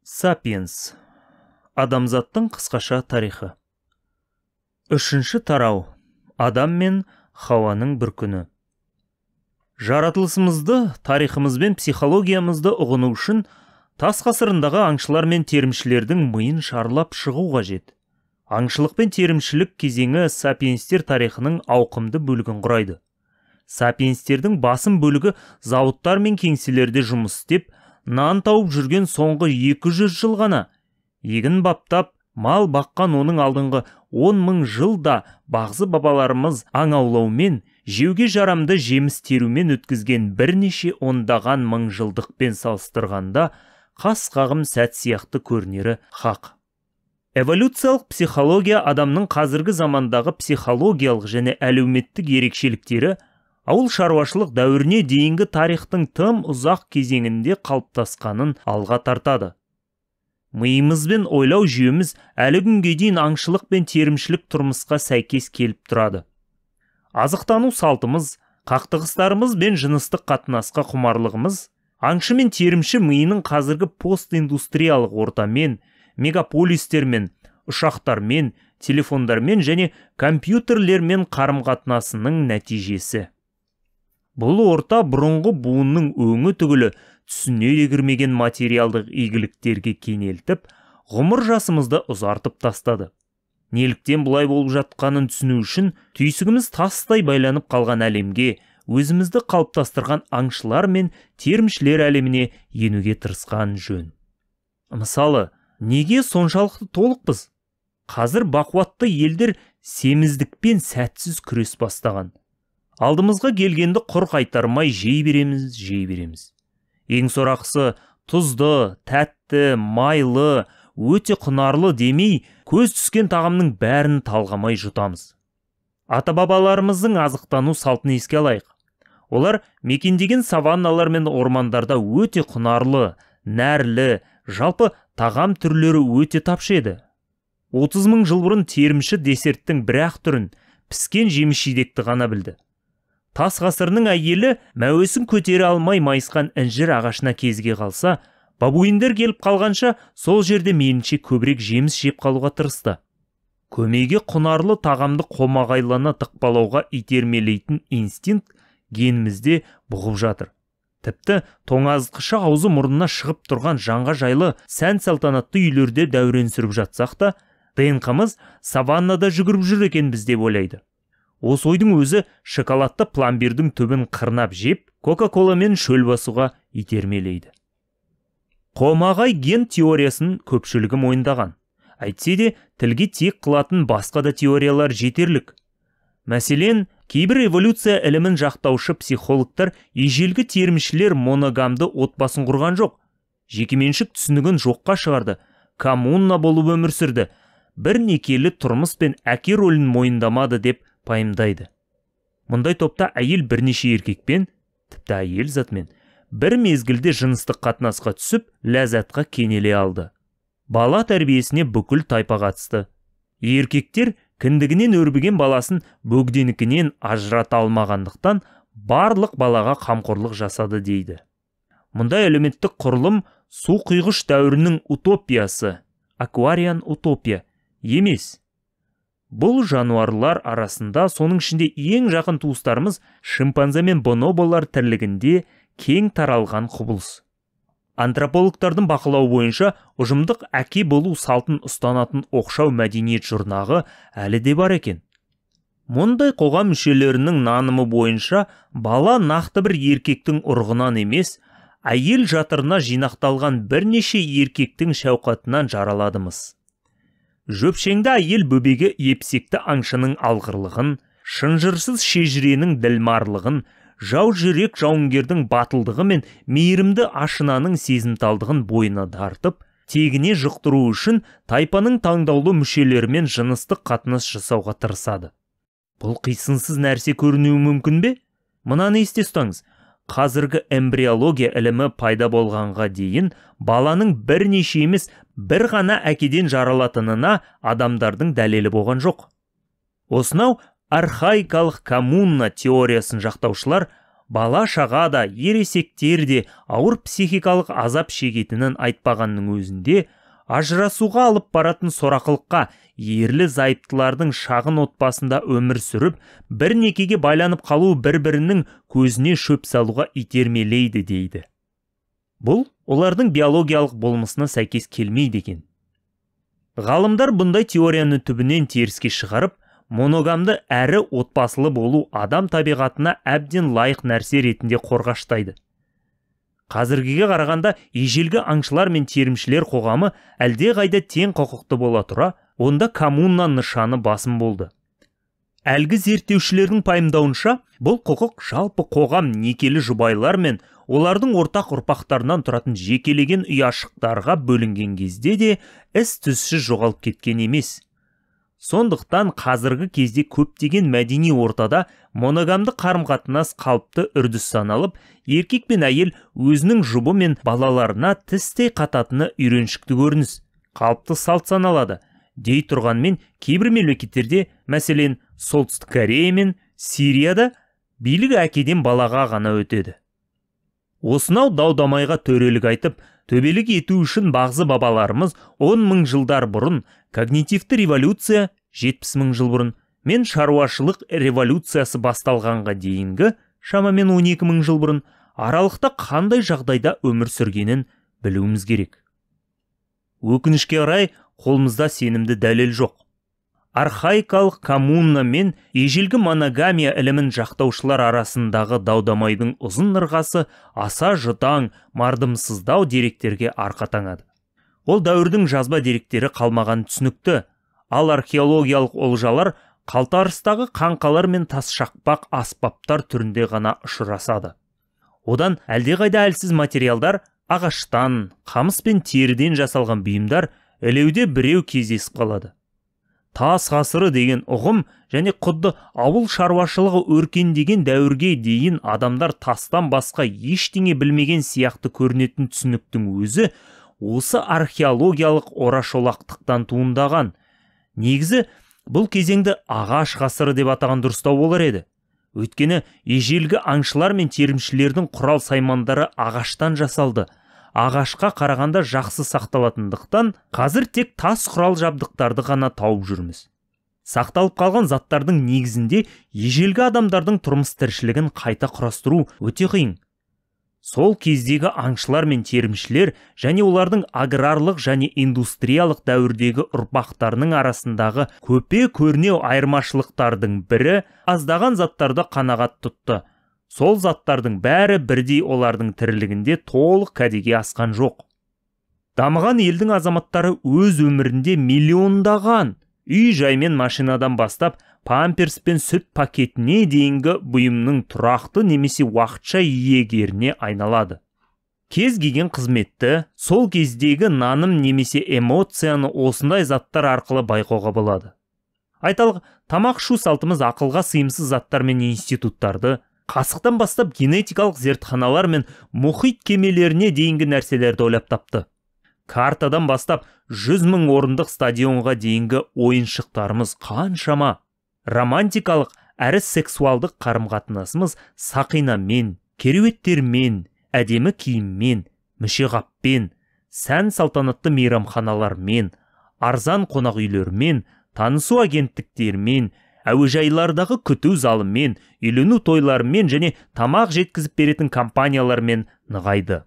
Сапиенс. Адамзаттың қысқаша тарихы. Үшінші тарау. Адам мен Хауаның бір күні. Жаратылысымызды, тарихымыз бен психологиямызды ұғыну үшін тас ғасырындағы аңшылар мен терімшілердің миын шарлап шығу қажет. Аңшылық пен терімшілік кезеңі сапиенстер тарихының ауқымды бөлігін құрайды. Сапиенстердің басым бөлігі зауыттар мен кеңселерде жұмыс істеп, нан тауып жүрген соңғы 200 жыл ғана. Егін баптап, мал баққан оның алдыңғы 10 мың жылда бағзы бабаларымыз аң аулаумен, жеуге жарамды жеміс терумен өткізген бірнеше ондаған мың жылдықпен салыстырғанда қас қағым сәт сияқты көрінері хақ. Эволюциялық психология адамның қазіргі замандағы психологиялық және әлеуметтік ерекшеліктері ауыл шаруашылық дәуіріне дейінгі тарихтың тым ұзақ кезеңінде қалыптасқанын алға тартады. Миымыз бен ойлау жүйеміз әлі күнге дейін аңшылық пен терімшілік тұрмысқа сәйкес келіп тұрады. Азықтану салтымыз, қақтығыстарымыз бен жыныстық қатынасқа құмарлығымыз аңшы мен терімші миының қазіргі постиндустриялық ортамен, мегаполистермен, ұшақтармен, телефондармен және компьютерлермен қарым-қатынасының нәтижесі. Бұл орта бұрынғы буынның өңі түгілі түсіне де кірмеген материалдық игіліктерге кенелтіп, ғұмыр жасымызды ұзартып тастады. Неліктен бұлай болып жатқанын түсіну үшін түйсігіміз тастай байланып қалған әлемге, өзімізді қалыптастырған аңшылар мен терімшілер әлеміне енуге тырысқан жөн. Мысалы, неге соншалықты толықпыз? Қазір бақуатты елдер семіздікпен сәтсіз күрес бастаған. Алдымызға келгенді құр қайтармай жей береміз, жей береміз. Ең сорақысы тұзды, тәтті, майлы, өте құнарлы демей, көз түскен тағамның бәрін талғамай жұтамыз. Ата-бабаларымыздың азықтану салтын еске алайық. Олар мекендеген саванналар мен ормандарда өте құнарлы, нәрлі, жалпы тағам түрлері өте тапшы еді. 30 мың жыл бұрын терімші десерттің бір-ақ түрін, піскен жеміс-жидекті ғана білді. Тас ғасырының әйелі мәуесін көтере алмай майысқан інжір ағашына кезіге қалса, бабуиндер келіп қалғанша сол жерде мейлінше көбірек жеміс жеп қалуға тырысты. Көмейге құнарлы тағамды қомағайлана тықпалауға итермелейтін инстинкт генімізде бұғып жатыр. Тіпті тоңазытқышы аузы мұрнына шығып тұрған жанға жайлы сән салтанатты үйлерде дәурен сүріп жатсақ та, ДНК-мыз саваннада жүгіріп жүр екенбіз деп ойлайды. Осы ойдың өзі шоколадты пломбирдің түбін қырнап жеп, кока-коламен шөл басуға итермелейді. Қомағай ген теориясын көпшілігі мойындаған. Әйтсе де, тілге тиек қылатын басқа да теориялар жетерлік. Мәселен, кейбір эволюция ілімін жақтаушы психологтар ежелгі терімшілер моногамды отбасын құрған жоқ, жекеменшік түсінігін жоққа шығарды, коммуна болып өмір сүрді, бір некелі тұрмыс пен әке рөлін мойындамады деп пайымдайды. Мұндай топта әйел бірнеше еркекпен, тіпті әйел затымен, бір мезгілде жыныстық қатынасқа түсіп, ләззатқа кенеле алды. Бала тәрбиесіне бүкіл тайпа қатысты. Еркектер кіндігінен өрбіген баласын бөгденікінен ажырата алмағандықтан барлық балаға қамқорлық жасады дейді. Мұндай әлеуметтік құрылым су құйғыш дәуірінің утопиясы, аквариан утопия емес. Бұл жануарлар арасында, соның ішінде ең жақын туыстарымыз шимпанзе мен боноболар тірлігінде кең таралған құбылыс. Антропологтардың бақылауы бойынша ұжымдық әке болу салтын ұстанатын оқшау мәдениет жұрнағы әлі де бар екен. Мұндай қоғам мүшелерінің нанымы бойынша бала нақты бір еркектің ұрығынан емес, әйел жатырына жинақталған бірнеше еркектің шәуқатынан жараладымыз. Жөпшеңді әйел бөбегі епсекті аңшының алғырлығын, шынжырсыз шежіренің ділмарлығын, жау жүрек жауынгердің батылдығы мен мейірімді ашынаның сезімталдығын бойына тартып, тегіне жұқтыру үшін тайпаның таңдаулы мүшелерімен жыныстық қатынас жасауға тырысады. Бұл қисынсыз нәрсе көрінуі мүмкін бе? Мынаны есте ұстаңыз. Қазіргі эмбриология ілімі пайда болғанға дейін баланың бірнеше емес, бір ғана әкеден жаралатынына адамдардың дәлелі болған жоқ. Осынау архаикалық коммуна теориясын жақтаушылар бала шаға да, ересектер де ауыр психикалық азап шегетінін айтпағанның өзінде, ажырасуға алып баратын сорақылыққа, ерлі зайыптылардың шағын отбасында өмір сүріп, бір некеге байланып қалуы бір-бірінің көзіне шөп салуға итермелейді дейді. Бұл олардың биологиялық болмысына сәйкес келмейді екен. Ғалымдар бұндай теорияны түбінен теріске шығарып, моногамды әрі отбасылы болу адам табиғатына әбден лайық нәрсе ретінде қорғаштайды. Қазіргіге қарағанда ежелгі аңшылар мен терімшілер қоғамы әлдеқайда тең құқықты бола тұра, онда коммуна нышаны басым болды. Әлгі зерттеушілердің пайымдауынша, бұл құқық жалпы қоғам некелі жұбайлар мен олардың ортақ ұрпақтарынан тұратын жекелеген ұяшықтарға бөлінген кезде де із-түзсіз жоғалып кеткен емес. Сондықтан қазіргі кезде көптеген мәдени ортада моногамды қарым-қатынас қалыпты үрдіс саналып, еркек пен әйел өзінің жұбы мен балаларына тістей қататыны үйреншікті көрініс, қалыпты салт саналады. Дей тұрғанмен, кейбір мемлекеттерде, мәселен, Солтүстік Корея мен Сирияда билік әкеден балаға ғана өтеді. Осынау дау-дамайға төрелік айтып, төбелік ету үшін бағзы бабаларымыз 10 мың жылдар бұрын когнитивті революция 70 мың жыл бұрын мен шаруашылық революциясы басталғанға дейінгі шамамен 12 мың жыл бұрын аралықта қандай жағдайда өмір сүргенін білуіміз керек. Өкінішке қарай, қолымызда сенімді дәлел жоқ. Архаикалық коммуна мен ежелгі моногамия ілімін жақтаушылар арасындағы дау-дамайдың ұзын ырғасы аса жұтаң, мардымсыздау деректерге арқа таңады. Ол дәуірдің жазба деректері қалмаған түсінікті, ал археологиялық олжалар қалтарыстағы қаңқалар мен тас шақпақ аспаптар түрінде ғана ұшырасады. Одан әлдеқайда әлсіз материалдар, ағаштан, қамыс пен теріден жасалған бұйымдар ілеуде біреу кездесіп қалады. Тас ғасыры деген ұғым және құдды ауыл шаруашылығы өркендеген дәуірге дейін адамдар тастан басқа ештеңе білмеген сияқты көрінетін түсініктің өзі осы археологиялық орашолақтықтан туындаған. Негізі бұл кезеңді ағаш ғасыры деп атаған дұрыстау болар еді. Өйткені ежелгі аңшылар мен терімшілердің құрал саймандары ағаштан жасалды. Ағашқа қарағанда жақсы сақталатындықтан қазір тек тас құрал жабдықтарды ғана тауып жүрміз. Сақталып қалған заттардың негізінде ежелгі адамдардың тұрмыс тіршілігін қайта құрастыру өте қиын. Сол кездегі аңшылар мен терімшілер және олардың аграрлық және индустриялық дәуірдегі ұрпақтарының арасындағы көпе-көрнеу айырмашылықтардың бірі аздаған заттарды қанағат тұтты. Сол заттардың бәрі бірдей олардың тірілігінде толық кәдеге асқан жоқ. Дамыған елдің азаматтары өз өмірінде миллиондаған үй жай мен машинадан бастап памперс пен сүт пакетіне дейінгі бұйымның тұрақты немесе уақытша иегеріне айналады. Кез келген қызметті, сол кездегі наным немесе эмоцияны осындай заттар арқылы байқауға болады. Айталық, тамақ ішу салтымыз ақылға сыйымсыз заттар мен институттарды, қасықтан бастап генетикалық зертханалар мен мұхит кемелеріне дейінгі нәрселерді ойлап тапты. Картадан бастап 100 мың орындық стадионға дейінгі ойыншықтарымыз қаншама. Романтикалық әрі сексуалдық қарым-қатынасымыз сақинамен, кереуеттермен, әдемі киіммен, мүшеғаппен, сән салтанатты мейрамханалармен, арзан қонақ үйлермен, танысу агенттіктермен, әуежайлардағы күту залымен, үйлену тойларымен және тамақ жеткізіп беретін компаниялармен нығайды.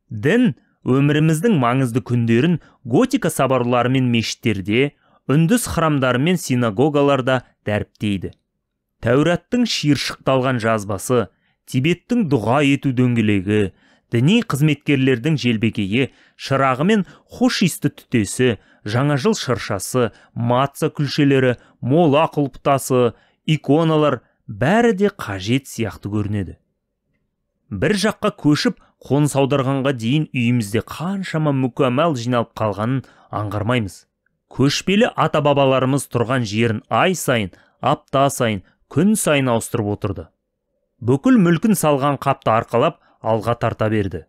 Дін өміріміздің маңызды күндерін готика соборлары мен мешіттерде, үндіс храмдары мен синагогаларда дәріптейді. Тәураттың шиыршықталған жазбасы, Тибеттің дұға ету дөңгелегі, діни қызметкерлердің желбегейі, шырағы мен хош иісті түтесі, жаңа жыл шыршасы, матса күлшелері, мола құлпытасы, иконалар бәрі де қажет сияқты көрінеді. Бір жаққа көшіп, қоныс аударғанға дейін үйімізде қаншама мүкәмәл жиналып қалғанын аңғармаймыз. Көшпелі ата-бабаларымыз тұрған жерін ай сайын, апта сайын, күн сайын ауыстырып отырды. Бүкіл мүлкін салған қапты арқалап, алға тарта берді.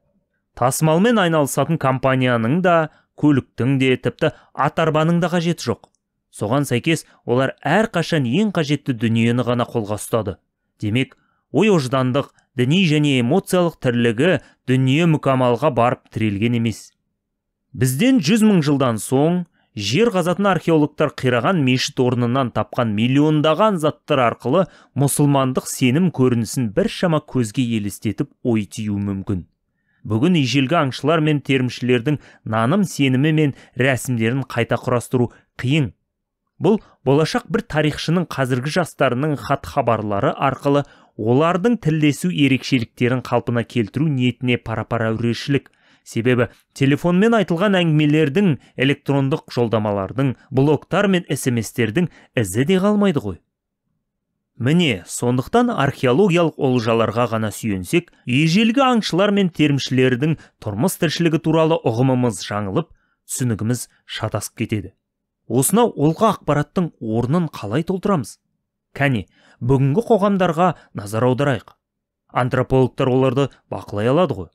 Тасымалмен айналысатын компанияның да, көліктің де, тіпті ат арбаның да қажеті жоқ. Соған сәйкес олар әрқашан ең қажетті дүниені ғана қолға ұстады. Демек, Ой-ождандық, діни және эмоциялық тірлігі дүние мүкәммалға барып тірелген емес. Бізден 100 мың жылдан соң жер қазатын археологтар қираған мешіт орнынан тапқан миллиондаған заттар арқылы мұсылмандық сенім көрінісін біршама көзге елестетіп ой түю мүмкін. Бүгін ежелгі аңшылар мен терімшілердің наным сенімі мен рәсімдерін қайта құрастыру қиын. Бұл болашақ бір тарихшының қазіргі жастарының хат-хабарлары арқылы олардың тілдесу ерекшеліктерін қалпына келтіру ниетіне пара-пар әурешілік. Себебі телефонмен айтылған әңгімелердің, электрондық жолдамалардың, блогтар мен СМС-тердің ізі де қалмайды ғой. Міне, сондықтан археологиялық олжаларға ғана сүйенсек, ежелгі аңшылар мен терімшілердің тұрмыс тіршілігі туралы ұғымымыз жаңылып, түсінігіміз шатасып кетеді. Осынау олқа ақпараттың орнын қалай толтырамыз? Кәне, бүгінгі қоғамдарға назар аударайық. Антропологтар оларды бақылай алады ғой.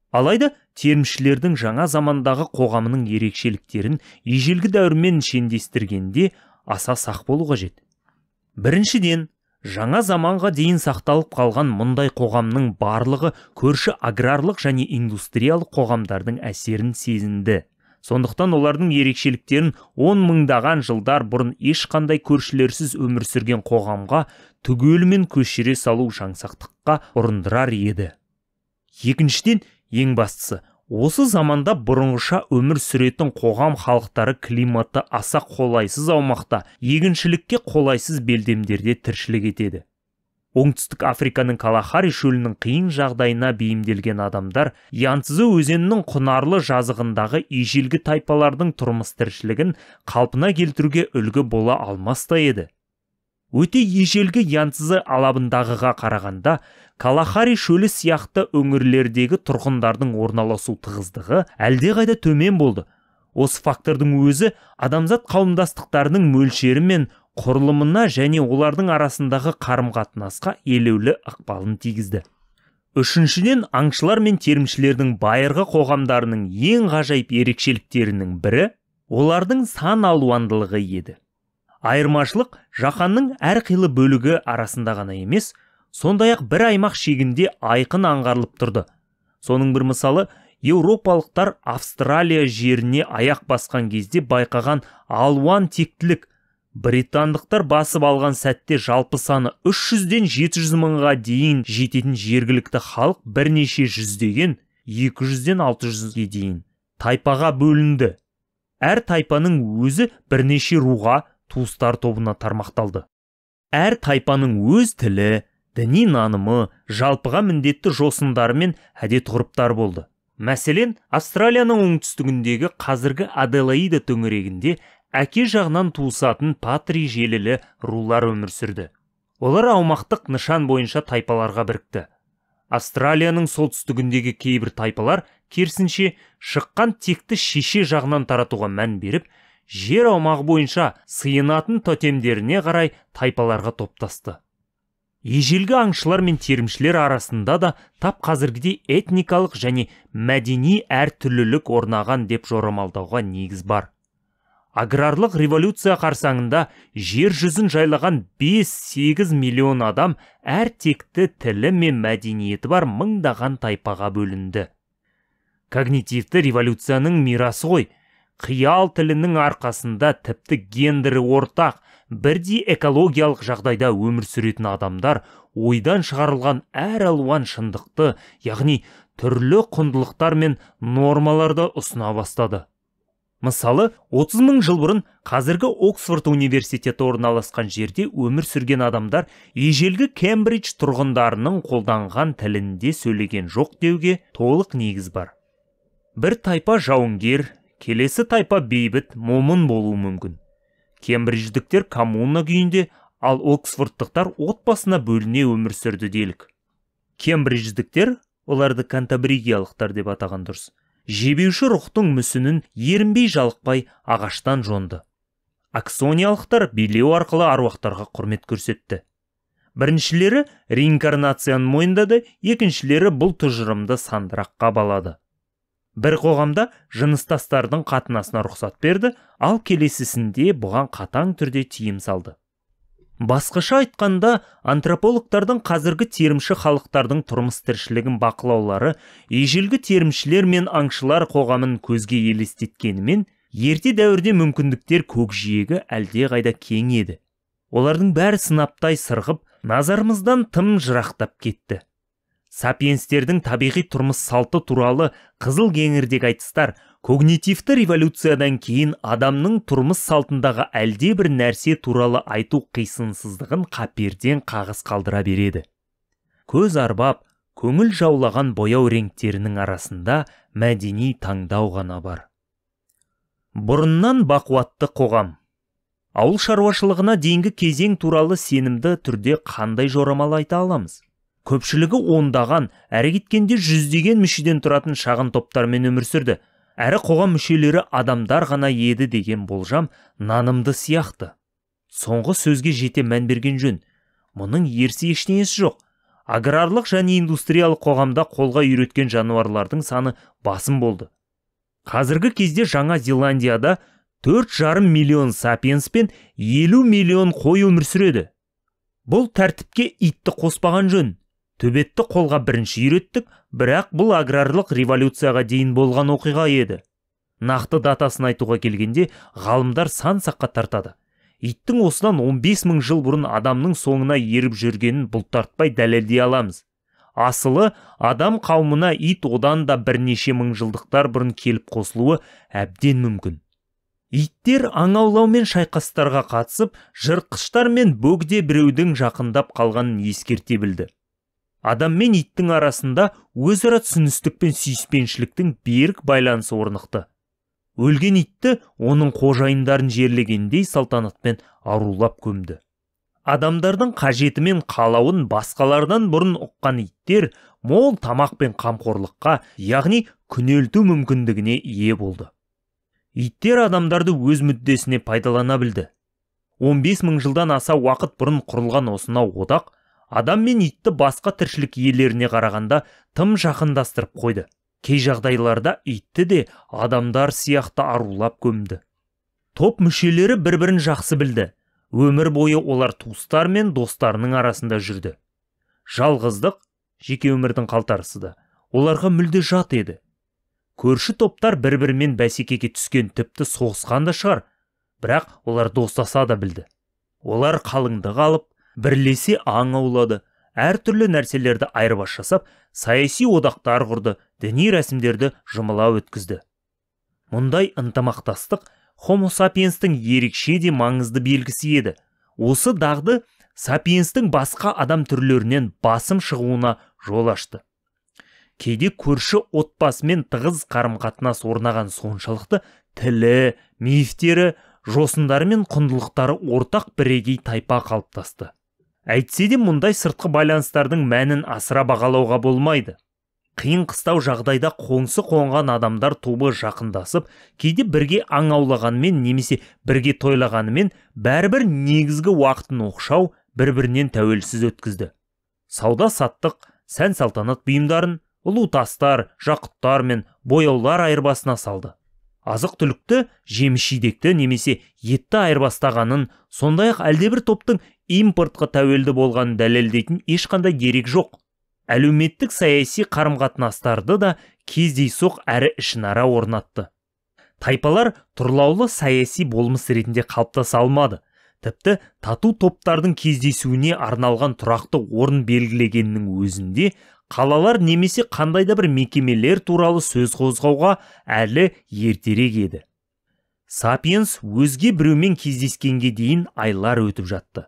Алайда терімшілердің жаңа замандағы қоғамының ерекшеліктерін ежелгі дәуірмен шендестіргенде аса сақ болу қажет. Біріншіден, жаңа заманға дейін сақталып қалған мұндай қоғамның барлығы көрші аграрлық және индустриялық қоғамдардың әсерін сезінді. Сондықтан олардың ерекшеліктерін 10 мыңдаған жылдар бұрын ешқандай көршілерсіз өмір сүрген қоғамға түгелімен көшіре салу жаңсақтыққа ұрындырар еді. Екіншіден, ең бастысы, осы заманда бұрынғыша өмір сүретін қоғам халықтары климаты аса қолайсыз аумақта, егіншілікке қолайсыз белдемдерде тіршілік етеді. Оңтүстік Африканың Калахари шөлінің қиын жағдайына бейімделген адамдар Янцзы өзенінің құнарлы жазығындағы ежелгі тайпалардың тұрмыс тіршілігін қалпына келтіруге үлгі бола алмас та еді. Өте ежелгі Янцзы алабындағыға қарағанда Калахари шөлі сияқты өңірлердегі тұрғындардың орналасу тығыздығы әлдеқайда төмен болды. Осы фактордың өзі адамзат қауымдастықтарының мөлшері мен құрылымына және олардың арасындағы қарым-қатынасқа елеулі ықпалын тигізді. Үшіншіден, аңшылар мен терімшілердің байырғы қоғамдарының ең ғажайып ерекшеліктерінің бірі олардың сан алуандылығы еді. Айырмашылық жаһанның әрқилы бөлігі арасында ғана емес, сондай-ақ бір аймақ шегінде айқын аңғарылып тұрды. Соның бір мысалы, еуропалықтар Австралия жеріне аяқ басқан кезде байқаған алуан тектілік. Британдықтар басып алған сәтте жалпы саны 300-ден 700 мыңға дейін жететін жергілікті халық бірнеше жүздеген, 200-ден 600-ге дейін тайпаға бөлінді. Әр тайпаның өзі бірнеше руға, туыстар тобына тармақталды. Әр тайпаның өз тілі, діни нанымы, жалпыға міндетті жосындары мен әдет-ғұрыптары болды. Мәселен, Австралияның оңтүстігіндегі қазіргі Аделаида төңірегінде әке жағынан туысатын патри желілі рулар өмір сүрді. Олар аумақтық нышан бойынша тайпаларға бірікті. Австралияның солтүстігіндегі кейбір тайпалар керісінше шыққан текті шеше жағынан таратуға мән беріп, жер аумағы бойынша сыйынатын тотемдеріне қарай тайпаларға топтасты. Ежелгі аңшылар мен терімшілер арасында да тап қазіргідей этникалық және мәдени әртүрлілік орнаған деп жорамалдауға негіз бар. Аграрлық революция қарсаңында жер жүзін жайлаған 5-8 миллион адам әр текті тілі мен мәдениеті бар мыңдаған тайпаға бөлінді. Когнитивті революцияның мирасы ғой. Қиял тілінің арқасында тіпті гендері ортақ, бірдей экологиялық жағдайда өмір сүретін адамдар ойдан шығарылған әр алуан шындықты, яғни түрлі құндылықтар мен нормаларды ұсына бастады. Мысалы, 30 мың жыл бұрын қазіргі Оксфорд университеті орналасқан жерде өмір сүрген адамдар ежелгі Кембридж тұрғындарының қолданған тілінде сөйлеген жоқ деуге толық негіз бар. Бір тайпа жауынгер, келесі тайпа бейбіт, момын болуы мүмкін. Кембридждіктер коммуна күйінде, ал оксфордтықтар отбасына бөліне өмір сүрді делік. Кембридждіктер, оларды кантабригиялықтар деп атаған дұрыс, жебеуші рухтың мүсінін ерінбей жалықпай ағаштан жонды. Аксониялықтар билеу арқылы аруақтарға құрмет көрсетті. Біріншілері реинкарнацияны мойындады, екіншілері бұл тұжырымды сандыраққа балады. Бір қоғамда жыныстастардың қатынасына рұқсат берді, ал келесісінде бұған қатаң түрде тыйым салды. Басқаша айтқанда, антропологтардың қазіргі терімші халықтардың тұрмыс тіршілігін бақылаулары ежелгі терімшілер мен аңшылар қоғамын көзге елестеткенімен, ерте дәуірде мүмкіндіктер көкжиегі әлдеқайда кең еді. Олардың бәрі сынаптай сырғып, назарымыздан тым жырақтап кетті. Сапиенстердің табиғи тұрмыс салты туралы қызыл кеңірдек айтыстар когнитивті революциядан кейін адамның тұрмыс салтындағы әлде бір нәрсе туралы айту қисынсыздығын қаперден қағыс қалдыра береді. Көз арбап, көңіл жаулаған бояу реңктерінің арасында мәдени таңдау ғана бар. Бұрыннан бақуатты қоғам. Ауыл шаруашылығына дейінгі кезең туралы сенімді түрде қандай жорамал айта аламыз? Көпшілігі ондаған, әрі кеткенде жүздеген мүшеден тұратын шағын топтармен өмір сүрді. Әрі қоғам мүшелері адамдар ғана еді деген болжам нанымды сияқты. Соңғы сөзге жете мән берген жөн. Мұның ерсі ештеңесі жоқ. Аграрлық және индустриялық қоғамда қолға үйреткен жануарлардың саны басым болды. Қазіргі кезде Жаңа Зеландияда 4,5 миллион сапиенс пен 50 миллион қой өмір сүреді. Бұл тәртіпке итті қоспаған жөн. Төбетті қолға бірінші үйреттік, бірақ бұл аграрлық революцияға дейін болған оқиға еді. Нақты датасын айтуға келгенде ғалымдар сан саққа тартады. Иттің осыдан 15 мың жыл бұрын адамның соңына еріп жүргенін бұлтартпай дәлелдей аламыз. Асылы, адам қауымына ит одан да бірнеше мың жылдықтар бұрын келіп қосылуы әбден мүмкін. Иттер аң аулау мен шайқастарға қатысып, жыртқыштар мен бөгде біреудің жақындап қалғанын ескерте білді. Адам мен иттің арасында өзара түсіністік пен сүйіспеншіліктің берік байланысы орнықты. Өлген итті оның қожайындарын жерлегендей салтанатпен арулап көмді. Адамдардың қажеті мен қалауын басқалардан бұрын ұққан иттер мол тамақ пен қамқорлыққа, яғни күнелту мүмкіндігіне ие болды. Иттер адамдарды өз мүддесіне пайдалана білді. 15 мың жылдан аса уақыт бұрын құрылған осынау одақ адам мен итті басқа тіршілік иелеріне қарағанда тым жақындастырып қойды. Кей жағдайларда итті де адамдар сияқты арулап көмді. Топ мүшелері бір-бірін жақсы білді. Өмір бойы олар туыстар мен достарының арасында жүрді. Жалғыздық, жеке өмірдің қалтарысы да, оларға мүлде жат еді. Көрші топтар бір-бірімен бәсекеге түскен, тіпті соғысқан да шығар, бірақ олар достаса да білді. Олар қалыңдық алып, бірлесе аң аулады, әртүрлі нәрселерді айырбас жасап, саяси одақтар құрды, діни рәсімдерді жұмыла өткізді. Мұндай ынтымақтастық Homo sapienстің ерекше де маңызды белгісі еді. Осы дағды сапиенстің басқа адам түрлерінен басым шығуына жол ашты. Кейде көрші отбасымен тығыз қарым-қатынас орнаған соншалықты тілі, мифтері, жосындары мен құндылықтары ортақ бірегей тайпа қалыптасты. Әйтсе де мұндай сыртқы байланыстардың мәнін асыра бағалауға болмайды. Қиын қыстау жағдайда қоңсы қонған адамдар тобы жақындасып, кейде бірге аң аулағанымен немесе бірге тойлағанымен бәрібір негізгі уақытын оқшау бір-бірінен тәуелсіз өткізді. Сауда саттық, сән салтанат бұйымдарын, ұлу тастар, жақұттар мен бояулар айырбасына салды. Азық-түлікті, жеміс-жидекті немесе етті айырбастағанын, сондай-ақ әлдебір топтың импортқа тәуелді болғанын дәлелдейтін ешқандай дерек жоқ. Әлеуметтік саяси қарым-қатынастарды да кездейсоқ әрі ішінара орнатты. Тайпалар тұрлаулы саяси болмыс ретінде қалыптаса алмады. Тіпті тату топтардың кездесуіне арналған тұрақты орын белгілегеннің өзінде қалалар немесе қандай да бір мекемелер туралы сөз қозғауға әлі ертерек еді. Сапиенс өзге біреумен кездескенге дейін айлар өтіп жатты.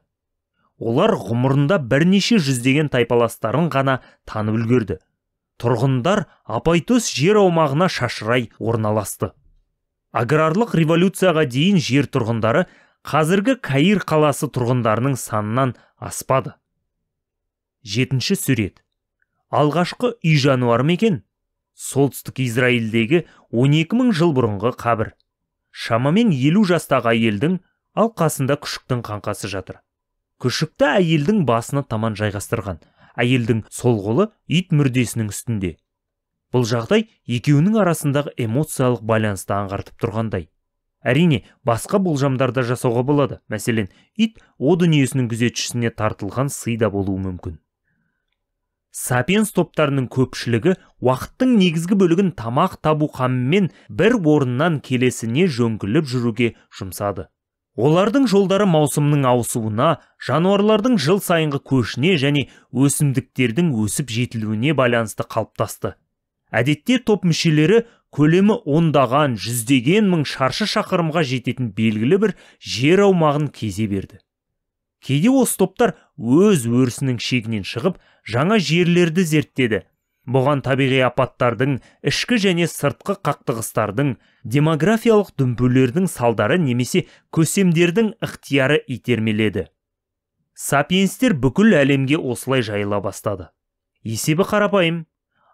Олар ғұмырында бірнеше жүздеген тайпаластарын ғана танып үлгерді. Тұрғындар апайтөс жер аумағына шашырай орналасты. Аграрлық революцияға дейін жер тұрғындары қазіргі Каир қаласы тұрғындарының санынан аспады. 7-ші сурет. Алғашқы үй жануары ма екен? Солтүстік Израильдегі 12 мың жыл бұрынғы қабір. Шамамен 50 жастағы әйелдің ал қасында күшіктің қаңқасы жатыр. Күшікті әйелдің басына таман жайғастырған. Әйелдің сол қолы ит мүрдесінің үстінде. Бұл жағдай екеуінің арасындағы эмоциялық байланысты аңғартып тұрғандай. Әрине, басқа болжамдар да жасауға болады. Мәселен, ит о дүниесінің күзетшісіне тартылған сый да болуы мүмкін. Сапиенс топтарының көпшілігі уақыттың негізгі бөлігін тамақ табу қамымен бір орыннан келесіне жөңкіліп жүруге жұмсады. Олардың жолдары маусымның ауысуына, жануарлардың жыл сайынғы көшіне және өсімдіктердің өсіп жетілуіне байланысты қалыптасты. Әдетте топ мүшелері көлемі ондаған, жүздеген мың шаршы шақырымға жететін белгілі бір жер аумағын кезе берді. Кейде осы топтар өз өрісінің шегінен шығып, жаңа жерлерді зерттеді. Бұған табиғи апаттардың, ішкі және сыртқы қақтығыстардың, демографиялық дүмпулердің салдары немесе көсемдердің ықтияры итермеледі. Сапиенстер бүкіл әлемге осылай жайыла бастады. Есебі қарапайым.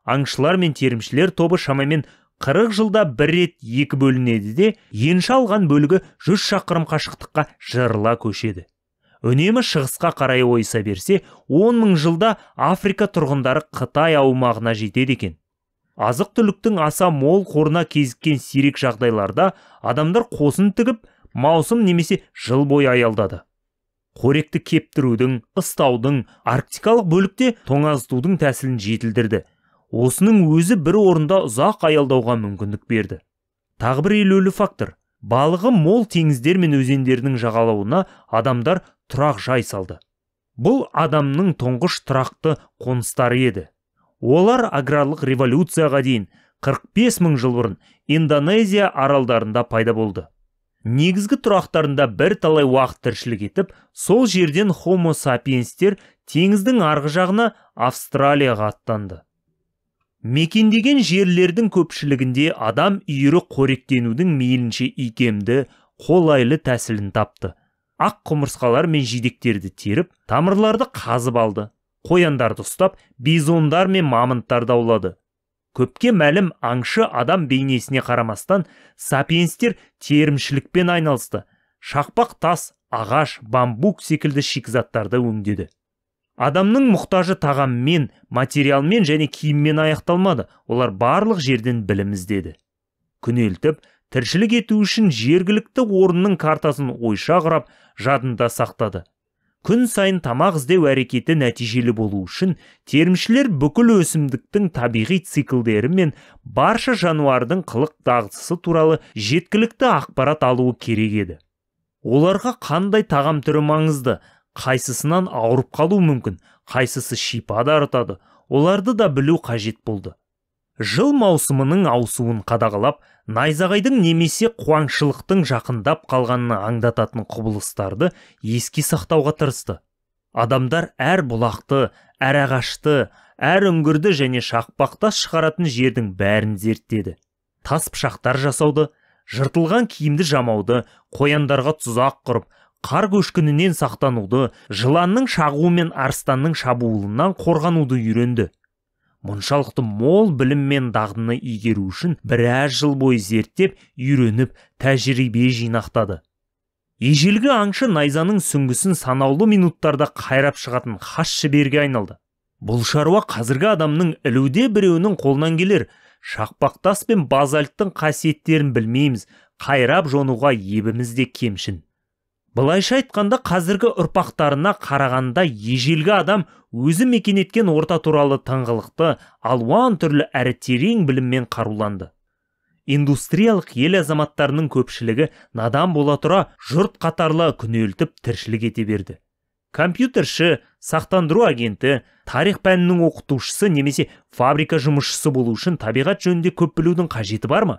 Аңшылар мен терімшілер тобы шамамен 40 жылда бір рет екі бөлінеді де, енші алған бөлігі 100 шақырым қашықтыққа жырыла көшеді. Үнемі шығысқа қарай ойыса берсе, 10 мың жылда Африка тұрғындары Қытай аумағына жетеді екен. Азық-түліктің аса мол қорына кезіккен сирек жағдайларда адамдар қосын тігіп, маусым немесе жыл бойы аялдады. Қоректі кептірудің, ыстаудың, арктикалық бөлікте тоңазытудың тәсілін жетілдірді. Осының өзі бір орында ұзақ аялдауға мүмкіндік берді. Тағы бір елеулі фактор. Балығы мол теңіздер мен өзендердің жағалауына адамдар тұрақ жай салды. Бұл адамның тұңғыш тұрақты қоныстары еді. Олар аграрлық революцияға дейін 45 мың жыл бұрын Индонезия аралдарында пайда болды. Негізгі тұрақтарында бір талай уақыт тіршілік етіп, сол жерден Homo sapienстер теңіздің арғы жағына Австралияға аттанды. Мекендеген жерлердің көпшілігінде адам үйірі қоректенудің мейлінше икемді, қолайлы тәсілін тапты. Ақ құмырсқалар мен жидектерді теріп, тамырларды қазып алды. Қояндарды ұстап, бизондар мен мамонттарды аулады. Көпке мәлім аңшы адам бейнесіне қарамастан, сапиенстер терімшілікпен айналысты. Шақпақ тас, ағаш, бамбук секілді шикізаттарды өңдеді. Адамның мұқтажы тағаммен, материалмен және киіммен аяқталмады. Олар барлық жерден білім іздеді. Күнелтіп, тіршілік ету үшін жергілікті орынның картасын ойша құрап, жадында сақтады. Күн сайын тамақ іздеу әрекеті нәтижелі болу үшін терімшілер бүкіл өсімдіктің табиғи циклдері мен барша жануардың қылық дағдысы туралы жеткілікті ақпарат алуы керек еді. Оларға қандай тағам түрі маңызды, қайсысынан ауырып қалу мүмкін, қайсысы шипа дарытады, оларды да білу қажет болды. Жыл маусымының ауысуын қадағалап, найзағайдың немесе қуаңшылықтың жақындап қалғанын аңдататын құбылыстарды еске сақтауға тырысты. Адамдар әр бұлақты, әр ағашты, әр үңгірді және шақпақтас шығаратын жердің бәрін зерттеді. Тас пышақтар жасауды, жыртылған киімді жамауды, қояндарға тұзақ құрып, қар көшкінінен сақтануды, жыланның шағуы мен арыстанның шабуылынан қорғануды үйренді. Мұншалықты мол білім мен дағдыны игеру үшін біраз жыл бойы зерттеп, үйреніп, тәжірибе жинақтады. Ежелгі аңшы найзаның сүңгісін санаулы минуттарда қайрап шығатын хас шеберге айналды. Бұл шаруа қазіргі адамның ілуде біреуінің қолынан келер. Шақпақтас пен базальттың қасиеттерін білмейміз, қайрап жонуға ебіміз де кемшін. Былайша айтқанда, қазіргі ұрпақтарына қарағанда ежелгі адам өзі мекен еткен орта туралы тыңғылықты, алуан түрлі әрі терең біліммен қаруланды. Индустриялық ел азаматтарының көпшілігі надан бола тұра жұрт қатарлы күнелтіп тіршілік ете берді. Компьютерші, сақтандыру агенті, тарих пәнінің оқытушысы немесе фабрика жұмысшысы болу үшін табиғат жөнінде көп білудің қажеті бар ма?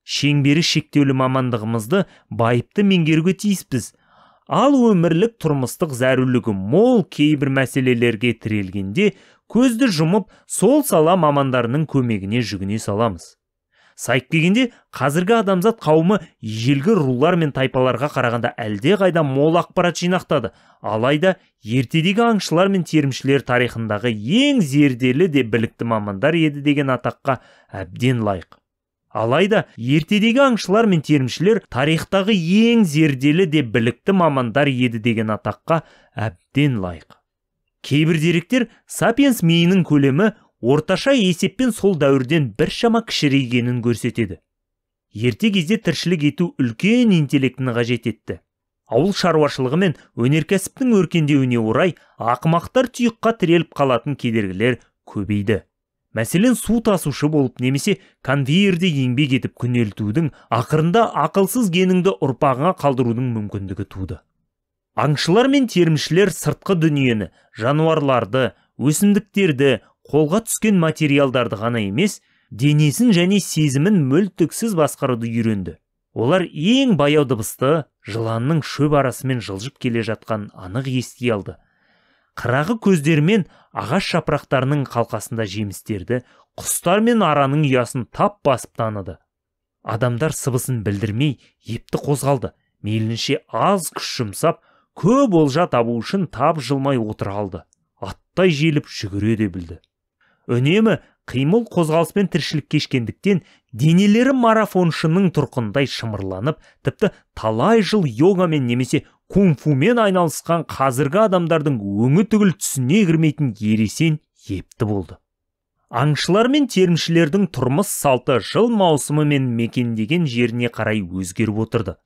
Шеңбері шектеулі мамандығымызды байыпты меңгеруге тиіспіз. Ал өмірлік тұрмыстық зәрулігі мол кейбір мәселелерге тірелгенде көзді жұмып, сол сала мамандарының көмегіне жүгіне саламыз. Сайып келгенде, қазіргі адамзат қауымы ежелгі рулар мен тайпаларға қарағанда әлдеқайда мол ақпарат жинақтады. Алайда ертедегі аңшылар мен терімшілер тарихындағы ең зерделі де білікті мамандар еді деген атаққа әбден лайық. Алайда ертедегі аңшылар мен терімшілер тарихтағы ең зерделі де білікті мамандар еді деген атаққа әбден лайық. Кейбір деректер сапиенс миының көлемі орташа есеппен сол дәуірден біршама кішірейгенін көрсетеді. Ерте кезде тіршілік ету үлкен интеллектіні қажет етті. Ауыл шаруашылығы мен өнеркәсіптің өркендеуіне орай ақымақтар тұйыққа тіреліп қалатын кедергілер көбейді. Мәселен, су тасушы болып немесе конвейерде еңбек етіп күнелтудің, ақырында ақылсыз геніңді ұрпағыңа қалдырудың мүмкіндігі туды. Аңшылар мен терімшілер сыртқы дүниені, жануарларды, өсімдіктерді, қолға түскен материалдарды ғана емес, денесін және сезімін мүлтіксіз басқаруды үйренді. Олар ең баяу дыбысты жыланның шөп арасымен жылжып келе жатқан анық ести алды. Қырағы көздерімен ағаш жапырақтарының қалқасында жемістерді, құстар мен араның ұясын тап басып таныды. Адамдар сыбысын білдірмей епті қозғалды, мейлінше аз күш жұмсап, көп олжа табу үшін тап жылмай отыра алды. Аттай желіп жүгіре де білді. Үнемі қимыл қозғалыспен тіршілік кешкендіктен денелері марафоншының тұрқындай шымырланып, тіпті талай жыл йогамен немесе кунг-фумен айналысқан қазіргі адамдардың өңі түгіл түсіне кірмейтін ересен епті болды. Аңшылар мен терімшілердің тұрмыс салты жыл маусымы мен мекендеген жеріне қарай өзгеріп отырды.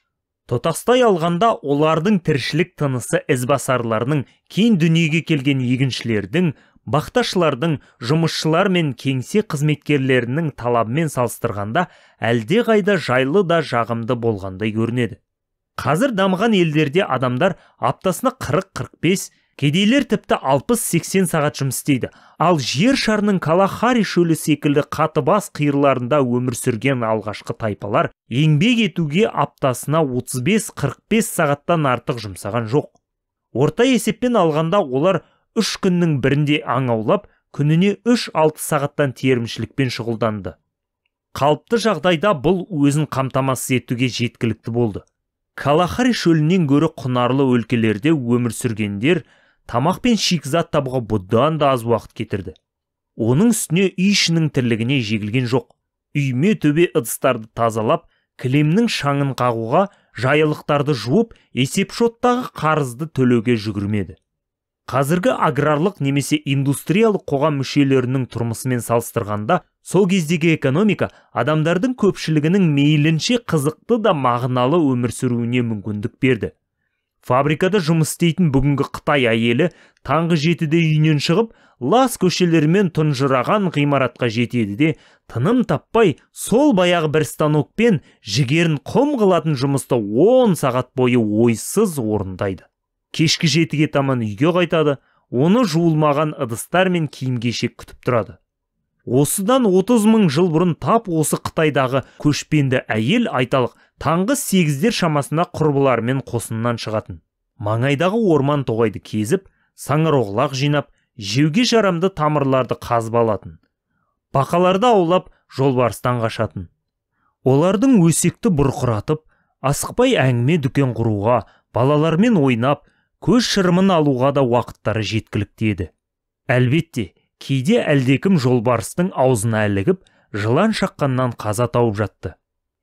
Тұтастай алғанда олардың тіршілік тынысы ізбасарларының, кейін дүниеге келген егіншілердің, бақташылардың, жұмысшылар мен кеңсе қызметкерлерінің талабымен салыстырғанда әлдеқайда жайлы да жағымды болғандай көрінеді. Қазір дамыған елдерде адамдар аптасына 40-45, кедейлер тіпті 60-80 сағат жұмыс істейді. Ал жер шарының Калахари шөлі секілді қатыбас қиырларында өмір сүрген алғашқы тайпалар еңбек етуге аптасына 35-45 сағаттан артық жұмсаған жоқ. Орта есеппен алғанда олар 3 күннің бірінде аң аулап, күніне 3-6 сағаттан терімшілікпен шұғылданды. Қалыпты жағдайда бұл өзін қамтамасыз етуге жеткілікті болды. Калахари шөлінен гөрі құнарлы өлкелерде өмір сүргендер тамақ пен шикізат табуға бұдан да аз уақыт кетірді. Оның үстіне үй ішінің тірлігіне жегілген жоқ. Үйме төбе ыдыстарды тазалап, кілемнің шаңын қағуға, жайылықтарды жуып, есепшоттағы қарызды төлеуге жүгірмеді. Қазіргі аграрлық немесе индустриялық қоғам мүшелерінің тұрмысымен салыстырғанда, сол кездегі экономика адамдардың көпшілігінің мейлінше қызықты да мағыналы өмір сүруіне мүмкіндік берді. Фабрикада жұмыс істейтін бүгінгі Қытай әйелі таңғы 7-де үйінен шығып, лас көшелермен тұнжыраған ғимаратқа жетеді де, тыным таппай сол баяғы бір станокпен жігерін құм қылатын жұмысты 10 сағат бойы ойсыз орындайды. Кешкі 7-ге таман үйге қайтады, оны жуылмаған ыдыстар мен киім-кешек күтіп тұрады. Осыдан 30 мың жыл бұрын тап осы Қытайдағы көшпенді әйел айталық таңғы 8-дер шамасында құрбыларымен қосыннан шығатын. Маңайдағы орман тоғайды кезіп, саңырауқұлақ жинап, жеуге жарамды тамырларды қазып алатын. Бақаларды аулап, жолбарыстан қашатын. Олардың өсекті бұрқыратып, асықпай әңгіме дүкен құруға, балалармен ойнап, көз шырымын алуға да уақыттары жеткілікті еді. Әлбетте, кейде әлдекім жолбарыстың аузына ілігіп, жылан шаққаннан қаза тауып жатты.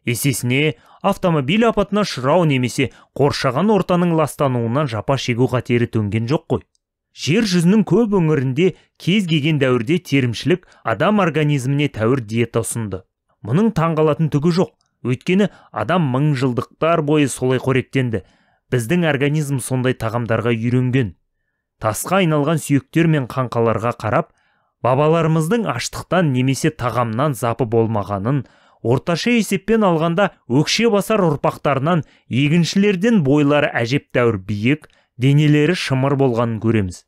Есесіне автомобиль апатына ұшырау немесе қоршаған ортаның ластануынан жапа шегу қатері төнген жоқ қой. Жер жүзінің көп өңірінде кез келген дәуірде терімшілік адам организміне тәуір диета ұсынды. Мұның таңғалатын түгі жоқ. Өйткені адам мыңжылдықтар бойы солай қоректенді. Біздің организм сондай тағамдарға үйренген. Тасқа айналған сүйектер мен қаңқаларға қарап, бабаларымыздың аштықтан немесе тағамнан запы болмағанын, орташа есеппен алғанда өкше басар ұрпақтарынан егіншілерден бойлары әжептәуір биік, денелері шымыр болғанын көреміз.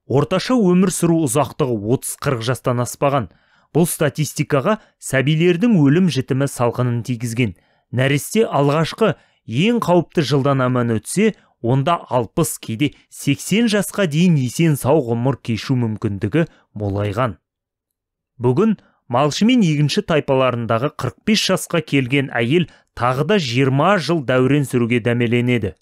Орташа өмір сүру ұзақтығы 30-40 жастан аспаған. Бұл статистикаға сәбилердің өлім жітімі салқынын тигізген. Нәресте алғашқы ең қауіпті жылдан аман өтсе, онда 60, кейде 80 жасқа дейін есен сау ғұмыр кешу мүмкіндігі молайған. Бүгін малшы мен егінші тайпаларындағы 45 жасқа келген әйел тағы да 20 жыл дәурен сүруге дәмеленеді.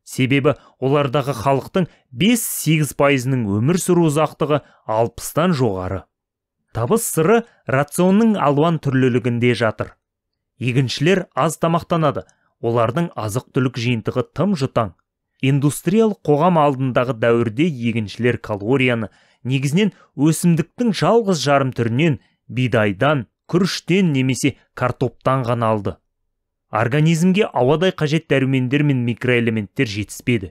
Себебі олардағы халықтың 5-8%-ының өмір сүру ұзақтығы 60-тан жоғары. Табыс сыры рационның алуан түрлілігінде жатыр. Егіншілер аз тамақтанады, олардың азық-түлік жиынтығы тым жұтаң. Индустриялық қоғам алдындағы дәуірде егіншілер калорияны негізінен өсімдіктің жалғыз жарым түрінен, бидайдан, күріштен немесе картоптан ғана алды. Организмге ауадай қажет дәрумендер мен микроэлементтер жетіспеді.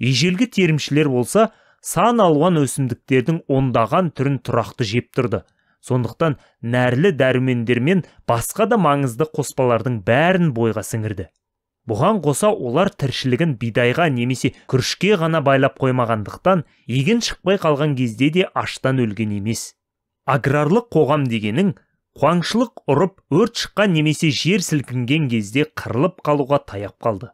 Ежелгі терімшілер болса, сан алуан өсімдіктердің ондаған түрін тұрақты жеп тұрды. Сондықтан нәрлі дәрумендер мен басқа да маңызды қоспалардың бәрін бойға сіңірді. Бұған қоса олар тіршілігін бидайға немесе күрішке ғана байлап қоймағандықтан, егін шықпай қалған кезде де аштан өлген емес. Аграрлық қоғам дегенің қуаңшылық ұрып, өрт шыққан немесе жер сілкінген кезде қырылып қалуға таяп қалды.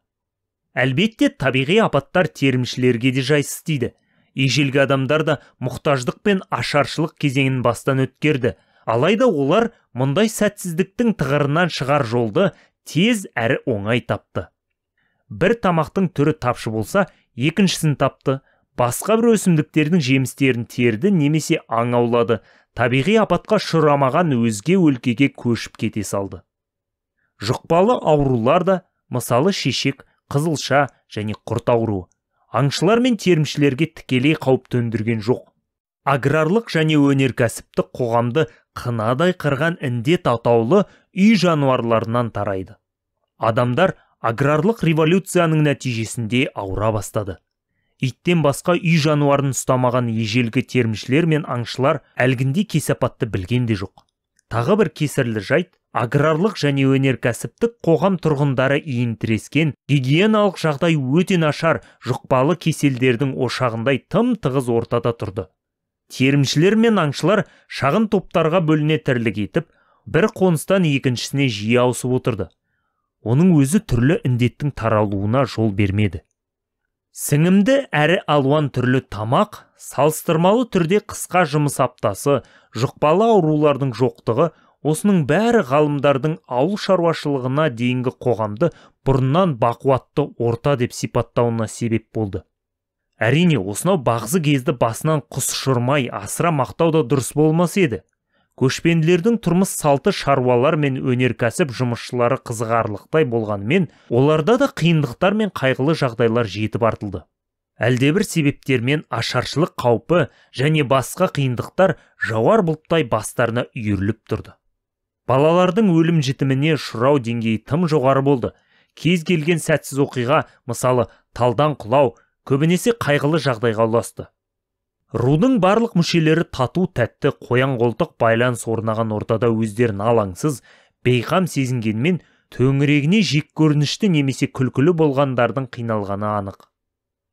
Әлбетте, табиғи апаттар терімшілерге де жайсыз тиді. Ежелгі адамдар да мұқтаждық пен ашаршылық кезеңін бастан өткерді. Алайда олар мұндай сәтсіздіктің тығырынан шығар жолды тез әрі оңай тапты. Бір тамақтың түрі тапшы болса, екіншісін тапты. Басқа бір өсімдіктердің жемістерін терді немесе аң аулады. Табиғи апатқа ұшырамаған өзге өлкеге көшіп кете салды. Жұқпалы аурулар да, мысалы шешек, қызылша және құрт ауруы, аңшылар мен терімшілерге тікелей қауіп төндірген жоқ. Аграрлық және өнеркәсіптік қоғамды қынадай қырған індет атаулы үй жануарларынан тарайды. Адамдар аграрлық революцияның нәтижесінде ауыра бастады. Иттен басқа үй жануарын ұстамаған ежелгі терімшілер мен аңшылар әлгіндей кесапатты білген де жоқ. Тағы бір кесірлі жайт, аграрлық және өнеркәсіптік қоғам тұрғындары иін тірескен, гигиеналық жағдай өте нашар, жұқпалы кеселдердің ошағындай тым тығыз ортада тұрды. Терімшілер мен аңшылар шағын топтарға бөліне тірлік етіп, бір қоныстан екіншісіне жиі ауысып отырды. Оның өзі түрлі індеттің таралуына жол бермеді. Сіңімді әрі алуан түрлі тамақ, салыстырмалы түрде қысқа жұмыс аптасы, жұқпалы аурулардың жоқтығы, осының бәрі ғалымдардың ауыл шаруашылығына дейінгі қоғамды бұрыннан бақуатты орта деп сипаттауына себеп болды. Әрине, осынау бағзы кезді басынан құс ұшырмай, асыра мақтау да дұрыс болмас еді. Көшпенділердің тұрмыс салты шаруалар мен өнеркәсіп жұмысшылары қызығарлықтай болғанымен, оларда да қиындықтар мен қайғылы жағдайлар жетіп артылды. Әлдебір себептермен ашаршылық қаупі және басқа қиындықтар жауар бұлттай бастарына үйіріліп тұрды. Балалардың өлім жітіміне ұшырау деңгейі тым жоғары болды. Кез келген сәтсіз оқиға, мысалы талдан құлау, көбінесе қайғылы жағдайға ұласты. Рудың барлық мүшелері тату тәтті қоян қолтық байланыс орнаған ортада өздерін алаңсыз, бейқам сезінгенмен төңірегіне жек көрінішті немесе күлкілі болғандардың қиналғаны анық.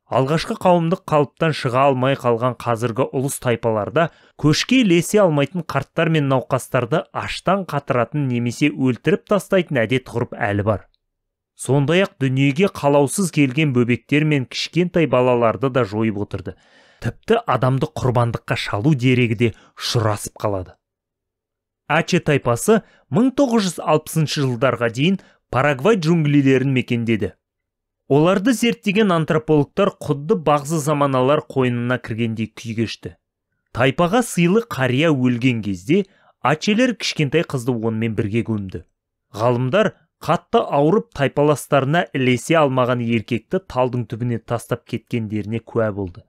Алғашқы қауымдық қалыптан шыға алмай қалған қазіргі ұлыс тайпаларда көшке ілесе алмайтын қарттар мен науқастарды аштан қатыратын немесе өлтіріп тастайтын әдет ғұрып әлі бар. Сондай-ақ дүниеге қалаусыз келген бөбектер мен кішкентай балаларды да жойып отырды. Тіпті адамды құрбандыққа шалу дерегі де ұшырасып қалады. Аче тайпасы 1960 жылдарға дейін Парагвай джунглилерін мекендеді. Оларды зерттеген антропологтар құдды бағзы заманалар қойнына кіргендей күй кешті. Тайпаға сыйлы қария өлген кезде ачелер кішкентай қызды онымен бірге көмді. Ғалымдар қатты ауырып тайпаластарына ілесе алмаған еркекті талдың түбіне тастап кеткендеріне куә болды.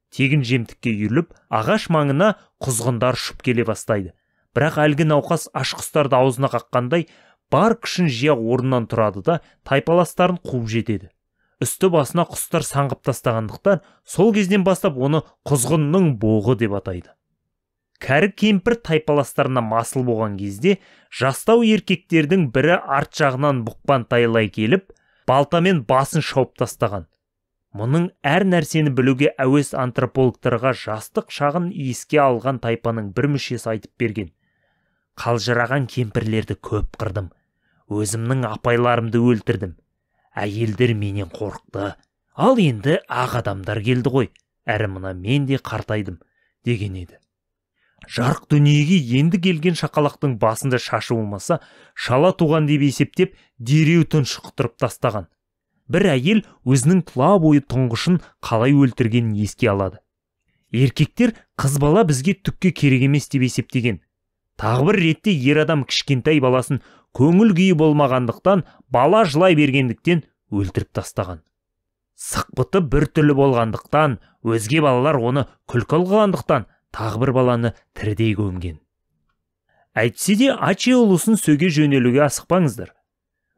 Тегін жемтікке үйіріліп, ағаш маңына құзғындар ұшып келе бастайды. Бірақ әлгі науқас аш құстарды аузына қаққандай бар күшін жия орнынан тұрады да тайпаластарын қуып жетеді. Үсті басына құстар саңғып тастағандықтан сол кезден бастап оны құзғынның боғы деп атайды. Кәрі кемпір тайпаластарына масыл болған кезде жастау еркектердің бірі арт жағынан бұқпан тайлай келіп, балтамен басын шауып тастаған. Мұның әр нәрсені білуге әуес антропологтарға жастық шағын еске алған тайпаның бір мүшесі айтып берген. Қалжыраған кемпірлерді көп қырдым. Өзімнің апайларымды өлтірдім. Әйелдер менен қорықты. Ал енді ақ адамдар келді ғой. Әрі мына мен де қартайдым, деген еді. Жарық дүниеге енді келген шақалақтың басында шашы болмаса, шала туған деп есептеп, дереу тұншықтырып тастаған. Бір әйел өзінің тұла бойы тұңғышын қалай өлтіргенін еске алады. Еркектер қыз бала бізге түкке керек емес деп есептеген. Тағы бір ретте ер адам кішкентай баласын көңіл күйі болмағандықтан, бала жылай бергендіктен өлтіріп тастаған. Сықпыты бір түрлі болғандықтан, өзге балалар оны күлкі қылғандықтан тағы бір баланы тірідей көмген. Әйтсе де Аче ұлысын сөге жөнелуге асықпаңыздар.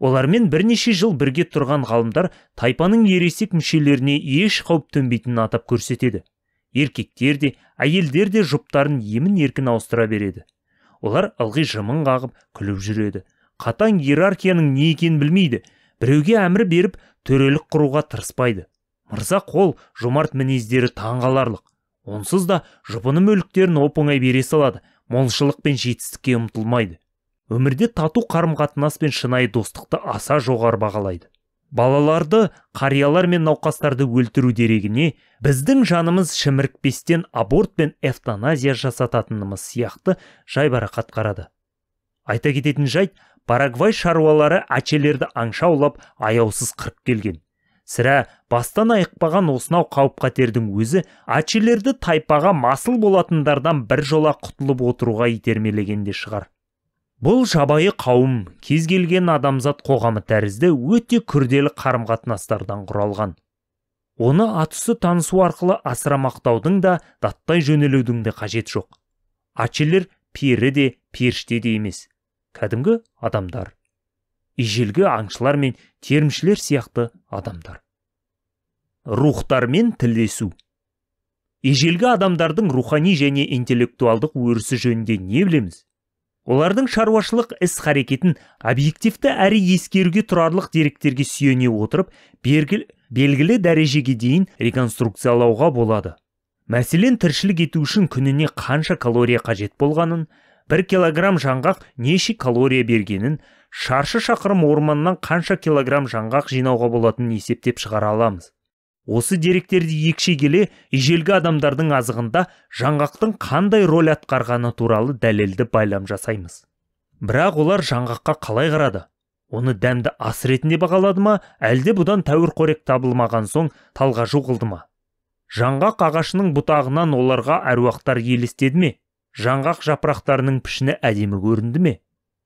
Олармен бірнеше жыл бірге тұрған ғалымдар тайпаның ересек мүшелеріне еш қауіп төнбейтінін атап көрсетеді. Еркектер де, әйелдер де жұптарын емін-еркін ауыстыра береді. Олар ылғи жымың қағып, күліп жүреді. Қатаң иерархияның не екенін білмейді. Біреуге әмір беріп, төрелік құруға тырыспайды. Мырза қол, жомарт мінездері таңғаларлық. Онсыз да жұпыны мүліктерін оп-оңай бере салады, молшылық пен жетістікке ұмтылмайды. Өмірде тату қарым-қатынас пен шынайы достықты аса жоғары бағалайды. Балаларды, қариялар мен науқастарды өлтіру дерегіне біздің жанымыз шімірікпестен аборт пен эвтаназия жасататынымыз сияқты жайбарақат қарады. Айта кететін жайт, Парагвай шаруалары ачелерді аңша аулап аяусыз қырып келген. Сірә, бастан айықпаған осынау қауіп-қатердің өзі ачелерді тайпаға масыл болатындардан бір жола құтылып отыруға итермелеген де шығар. Бұл жабайы қауым кез келген адамзат қоғамы тәрізді өте күрделі қарым-қатынастардан құралған. Оны атүсті танысу арқылы асыра мақтаудың да, даттай жөнелудің де қажет жоқ. Ачелер пері де, періште де емес, кәдімгі адамдар. Ежелгі аңшылар мен терімшілер сияқты адамдар. Рухтармен тілдесу. Ежелгі адамдардың рухани және интеллектуалдық өрісі жөнінде не білеміз? Олардың шаруашылық іс-әрекетін объективті әрі ескеруге тұрарлық деректерге сүйене отырып, белгілі дәрежеге дейін реконструкциялауға болады. Мәселен, тіршілік ету үшін күніне қанша калория қажет болғанын, 1 килограмм жаңғақ неше калория бергенін, шаршы шақырым орманнан қанша килограмм жаңғақ жинауға болатынын есептеп шығара аламыз. Осы деректерді екшей келе, ежелгі адамдардың азығында жаңғақтың қандай роль атқарғаны туралы дәлелді байлам жасаймыз. Бірақ олар жаңғаққа қалай қарады? Оны дәмді ас ретінде бағалады ма, әлде бұдан тәуір қорек табылмаған соң талғажу қылды ма? Жаңғақ ағашының бұтағынан оларға әруақтар елестеді ме? Жаңғақ жапырақтарының пішіні әдемі көрінді ме?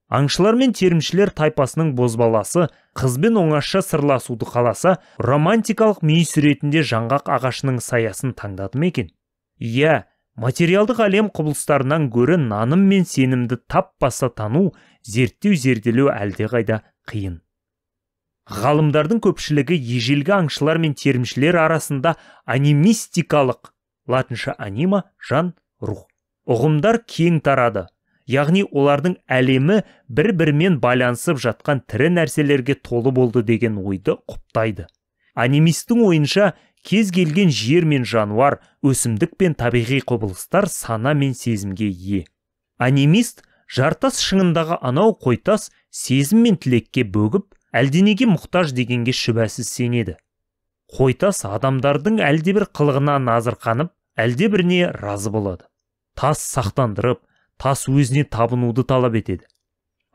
Аңшылар мен терімшілер тайпасының бозбаласы қызбен оңаша сырласуды қаласа, романтикалық мүйіс ретінде жаңғақ ағашының саясын таңдады ма екен? Иә, материалдық әлем құбылыстарынан гөрі наным мен сенімді тап баса тану, зерттеу зерделеу әлдеқайда қиын. Ғалымдардың көпшілігі ежелгі аңшылар мен терімшілер арасында анимистикалық, латынша анима, жан, рух, ұғымдар кең тарады. Яғни олардың әлемі бір-бірімен байланысып жатқан тірі нәрселерге толы болды деген ойды құптайды. Анимистің ойынша, кез келген жер мен жануар, өсімдік пен табиғи құбылыстар сана мен сезімге ие. Анимист жартас шыңындағы анау қойтас сезім мен тілекке бөгіп, әлденеге мұқтаж дегенге шүбәсіз сенеді. Қойтас адамдардың әлдебір қылығына назырқанып, әлдебіріне разы болады. Тас сақтандырып, тас өзіне табынуды талап етеді.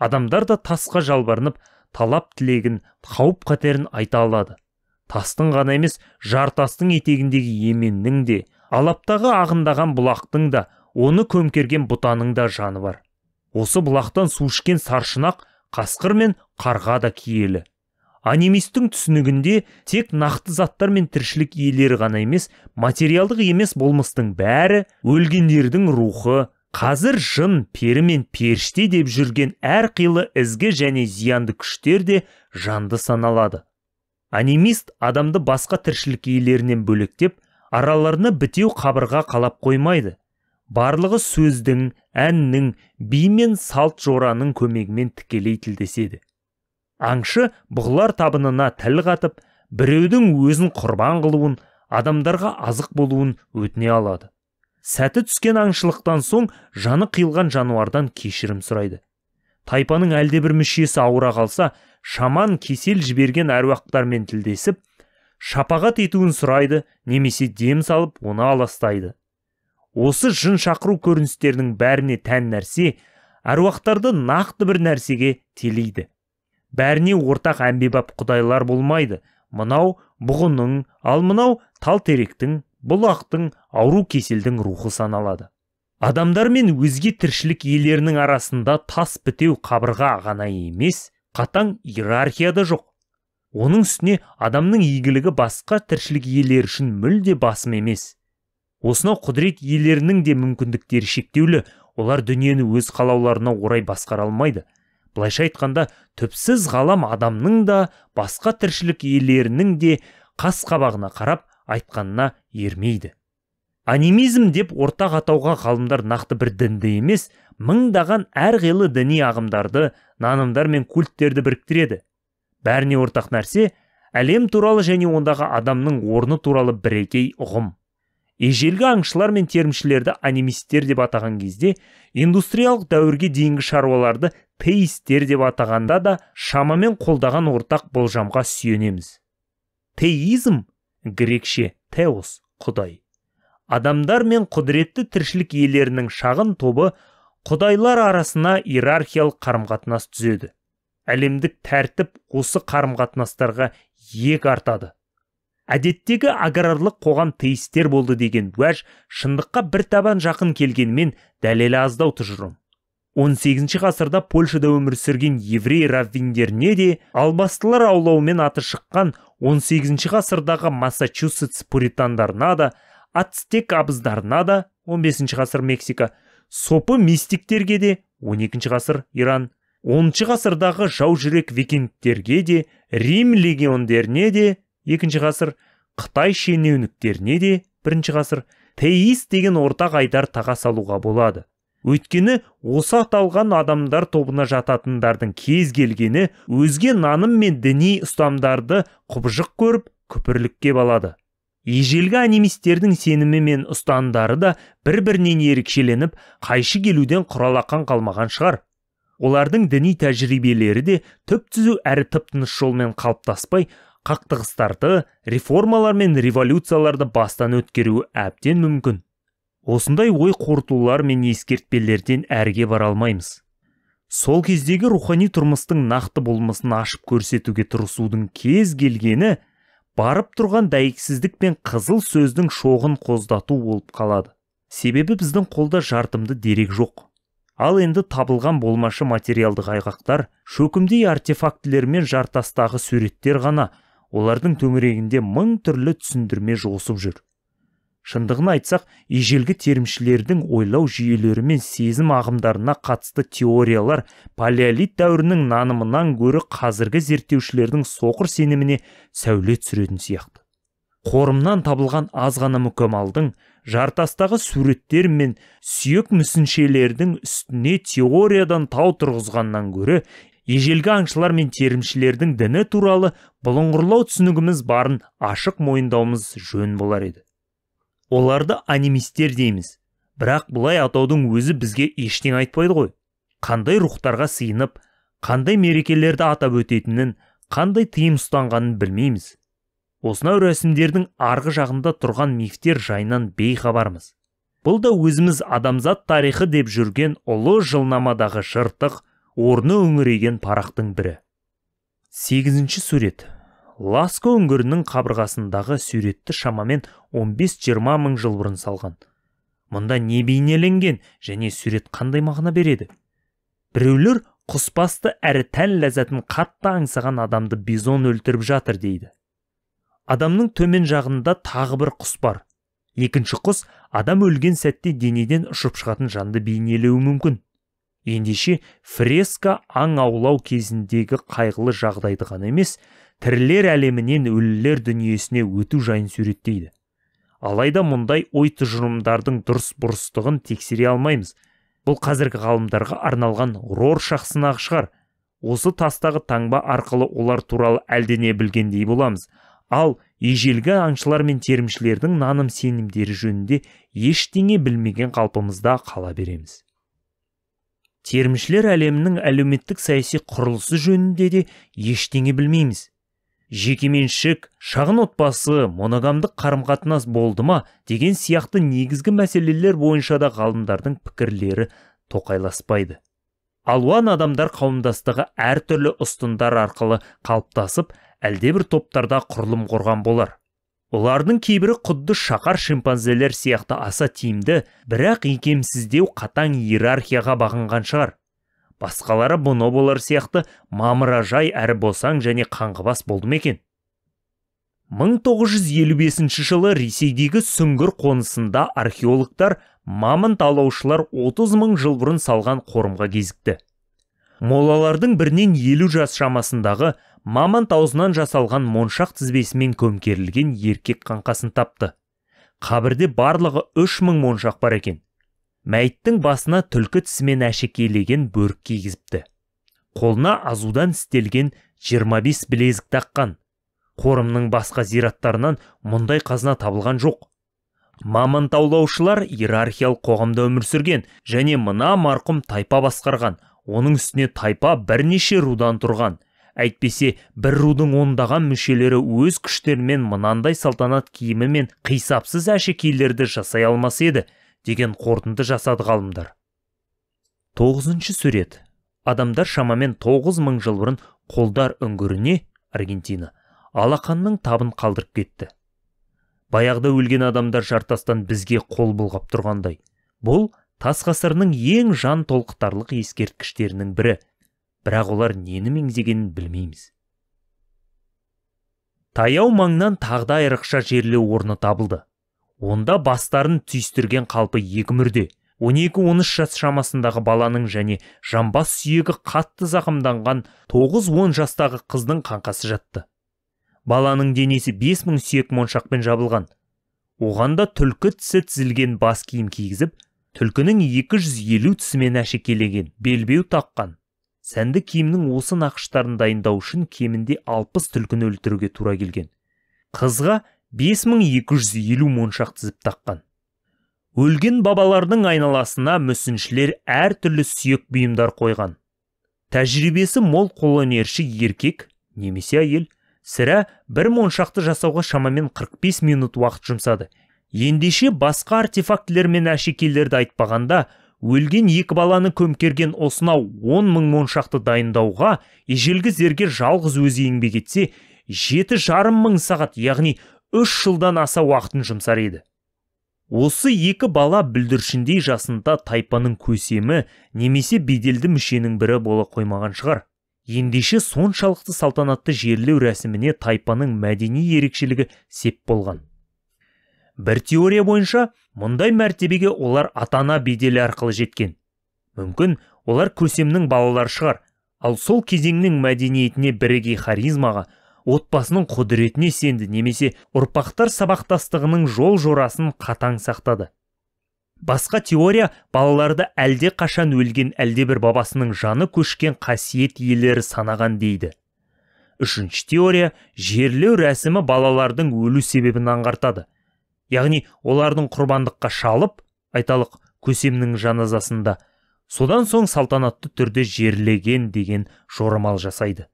Адамдар да тасқа жалбарынып, талап тілегін, қауіп-қатерін айта алады. Тастың ғана емес, жартастың етегіндегі еменнің де, алаптағы ағындаған бұлақтың да, оны көмкерген бұтаның да жаны бар. Осы бұлақтан су ішкен саршұнақ, қасқыр мен қарға да киелі. Анимистің түсінігінде тек нақты заттар мен тіршілік иелері ғана емес, материалдық емес болмыстың бәрі, өлгендердің рухы, қазір жын, пері мен періште деп жүрген әрқилы ізгі және зиянды күштер де жанды саналады. Анимист адамды басқа тіршілік иелерінен бөлектеп, араларына бітеу қабырға қалап қоймайды. Барлығы сөздің, әннің, би мен салт жораның көмегімен тікелей тілдеседі. Аңшы бұғылар табынына тіл қатып, біреудің өзін құрбан қылуын, адамдарға азық болуын өтіне алады. Сәті түскен аңшылықтан соң жаны қиылған жануардан кешірім сұрайды. Тайпаның әлдебір мүшесі ауыра қалса, шаман кесел жіберген әруақтармен тілдесіп, шапағат етуін сұрайды, немесе дем салып оны аластайды. Осы жын шақыру көріністерінің бәріне тән нәрсе, әруақтарды нақты бір нәрсеге телейді. Бәріне ортақ әмбебап құдайлар болмайды. Мынау бұғының, ал мынау тал теректің, бұлақтың, ауру кеселдің рухы саналады. Адамдар мен өзге тіршілік иелерінің арасында тас бітеу қабырға ғана емес, қатаң иерархия да жоқ. Оның үстіне адамның игілігі басқа тіршілік иелері үшін мүлде басым емес. Осынау құдірет иелерінің де мүмкіндіктері шектеулі, олар дүниені өз қалауларына орай басқара алмайды. Былайша айтқанда, түпсіз ғалам адамның да, басқа тіршілік иелерінің де қас қабағына қарап айтқанына ермейді. Анимизм деп ортақ атауға ғалымдар нақты бір дінді емес, мыңдаған әрқилы діни ағымдарды, нанымдар мен культтерді біріктіреді. Бәріне ортақ нәрсе әлем туралы және ондағы адамның орны туралы бірегей ұғым. Ежелгі аңшылар мен терімшілерді анимистер деп атаған кезде, индустриялық дәуірге дейінгі шаруаларды теистер деп атағанда да шамамен қолдаған ортақ болжамға сүйенеміз. Теизм грекше теос құдай. Адамдар мен құдіретті тіршілік иелерінің шағын тобы құдайлар арасына иерархиялық қарым-қатынас түзеді. Әлемдік тәртіп осы қарым-қатынастарға иек артады. Әдеттегі аграрлық қоғам теистер болды деген уәж шындыққа бір табан жақын келгенімен дәлелі аздау тұжырым. 18 ғасырда Польшада өмір сүрген еврей раввиндеріне де албастылар аулаумен аты шыққан 18 ғасырдағы Массачусетс пуритандарына да, ацтек абыздарына да, 15 ғасыр Мексика, сопы мистиктерге де, 12 ғасыр Иран, 10 ғасырдағы жау жүрек викингтерге де, Рим легиондеріне де, 2 ғасыр, Қытай шенеуніктеріне де, 1 ғасыр, теист деген ортақ айдар таға салуға болады. Өйткені осы аталған адамдар тобына жататындардың кез келгені өзге наным мен діни ұстамдарды құбыжық көріп, күпірлікке балады. Ежелгі анимистердің сенімі мен ұстамдары да бір-бірінен ерекшеленіп, қайшы келуден құралақан қалмаған шығар. Олардың діни тәжірибелері де түп-түзу әрі тып-тыныш жолмен қалыптаспай, қақтығыстарды, реформалар мен революцияларды бастан өткеруі әбден мүмкін. Осындай ой қорытулар мен ескертпелерден әрге бара алмаймыз. Сол кездегі рухани тұрмыстың нақты болмысын ашып көрсетуге тырысудың кез келгені барып тұрған дәйексіздік пен қызыл сөздің шоғын қоздату болып қалады. Себебі біздің қолда жартымды дерек жоқ. Ал енді табылған болмашы материалдық айғақтар, шөкімдей артефактілер мен жартастағы суреттер ғана, олардың төңірегінде мың түрлі түсіндірме жосып жүр. Шындығын айтсақ, ежелгі терімшілердің ойлау жүйелері мен сезім ағымдарына қатысты теориялар палеолит дәуірінің нанымынан гөрі қазіргі зерттеушілердің соқыр сеніміне сәуле түсіретін сияқты. Қорымнан табылған аз ғана мүкәмалдың, жартастағы суреттер мен сүйек мүсіншелердің үстіне теориядан тау тұрғызғаннан гөрі ежелгі аңшылар мен терімшілердің діні туралы бұлыңғырлау түсінігіміз барын ашық мойындауымыз жөн болар еді. Оларды анимистер дейміз, бірақ бұлай атаудың өзі бізге ештеңе айтпайды ғой. Қандай рухтарға сыйынып, қандай мерекелерді атап өтетінін, қандай тыйым ұстанғанын білмейміз. Осынау рәсімдердің арғы жағында тұрған мифтер жайынан бейхабармыз. Бұл да өзіміз адамзат тарихы деп жүрген ұлы жылнамадағы жыртық, орны үңірейген парақтың бірі. 8-ші сурет. Ласко үңгірінің қабырғасындағы суретті шамамен 15-20 мың жыл бұрын салған. Мұнда не бейнеленген және сурет қандай мағына береді? Біреулер құспасты әрі тән ләззатын қатты аңсаған адамды бизон өлтіріп жатыр дейді. Адамның төмен жағында тағы бір құс бар. Екінші құс адам өлген сәтте денеден ұшып шығатын жанды бейнелеуі мүмкін. Ендеше фреска аң аулау кезіндегі қайғылы жағдайды ғана емес, тірілер әлемінен өлілер дүниесіне өту жайын суреттейді. Алайда мұндай ой тұжырымдардың дұрыс бұрыстығын тексере алмаймыз. Бұл қазіргі ғалымдарға арналған Роршах сынағы шығар. Осы тастағы таңба арқылы олар туралы әлдене білгендей боламыз. Ал ежелгі аңшылар мен терімшілердің наным сенімдері жөнінде ештеңе білмеген қалпымызда қала береміз. Терімшілер әлемінің әлеуметтік саяси құрылысы жөнінде де ештеңе білмейміз. Жекеменшік, шағын отбасы, моногамдық қарым-қатынас болды ма деген сияқты негізгі мәселелер бойынша да ғалымдардың пікірлері тоқайласпайды. Алуан адамдар қауымдастығы әртүрлі ұстындар арқылы қалыптасып, әлдебір топтарда құрылым құрған болар. Олардың кейбірі құдды шақар шимпанзелер сияқты аса тиімді, бірақ икемсіздеу қатаң иерархияға бағынған шығар. Басқалары боноболар сияқты мамыражай әрі босаң және қаңғыбас болды ма екен? 1955 жылы Ресейдегі Сүңгір қонысында археологтар мамонт аулаушылар 30 мың жыл бұрын салған қорымға кезікті. Молалардың бірінен 50 жас шамасындағы мамонт аузынан жасалған моншақ тізбесімен көмкерілген еркек қаңқасын тапты. Қабірде барлығы 3000 моншақ бар екен. Мәйіттің басына түлкі тісімен әшекейлеген бөрік кигізіпті. Қолына азудан істелген 25 білезік таққан. Қорымның басқа зираттарынан мұндай қазына табылған жоқ. Мамонт аулаушылар иерархиялық қоғамда өмір сүрген және мына марқұм тайпа басқарған. Оның үстіне тайпа бірнеше рудан тұрған. Әйтпесе бір рудың ондаған мүшелері өз күштерімен мынандай салтанат киімі мен қисапсыз әшекейлерді жасай алмас еді деген қорытынды жасады ғалымдар. 9-шы сурет. Адамдар шамамен 9000 жыл бұрын қолдар үңгіріне, Аргентина, алақанның табын қалдырып кетті. Баяғыда өлген адамдар жартастан бізге қол бұлғап тұрғандай. Бұл тас ғасырының ең жан толқытарлық ескерткіштерінің бірі. Бірақ олар нені меңзегенін білмейміз. Таяу маңнан тағы да айрықша жерлеу орны табылды. Онда бастарын түйістірген қалпы екі мүрде, 12-13 жас шамасындағы баланың және жамбас сүйегі қатты зақымданған 9-10 жастағы қыздың қаңқасы жатты. Баланың денесі 5000 сүйек моншақпен жабылған. Оған да түлкі тісі тізілген бас киім кигізіп, түлкінің 250 тісімен әшекейлеген белбеу таққан. Сәнді киімнің осы нақыштарын дайындау үшін кемінде 60 түлкіні өлтіруге тура келген. Қызға 5250 моншақ тізіп таққан. Өлген бабалардың айналасына мүсіншілер әртүрлі сүйек бұйымдар қойған. Тәжірибесі мол қолөнерші еркек немесе әйел сірә бір моншақты жасауға шамамен 45 минут уақыт жұмсады. Ендеше басқа артефактілер мен әшекейлерді айтпағанда, өлген екі баланы көмкерген осынау 10 мың моншақты дайындауға ежелгі зергер жалғыз өзі еңбек етсе, 7,5 мың сағат, яғни 3 жылдан аса уақытын жұмсар еді. Осы екі бала бүлдіршіндей жасында тайпаның көсемі немесе беделді мүшенің бірі бола қоймаған шығар. Ендеше соншалықты салтанатты жерлеу рәсіміне тайпаның мәдени ерекшелігі сеп болған. Бір теория бойынша, мұндай мәртебеге олар ата-ана беделі арқылы жеткен. Мүмкін, олар көсемнің балалары шығар, ал сол кезеңнің мәдениетіне бірегей харизмаға, отбасының құдіретіне сенді немесе ұрпақтар сабақтастығының жол жорасын қатаң сақтады. Басқа теория балаларды әлде қашан өлген әлдебір бабасының жаны көшкен қасиет иелері санаған дейді. Үшінші теория жерлеу рәсімі балалардың өлу себебін аңғартады. Яғни олардың құрбандыққа шалып, айталық көсемнің жаназасында, содан соң салтанатты түрде жерлеген деген жорамал жасайды.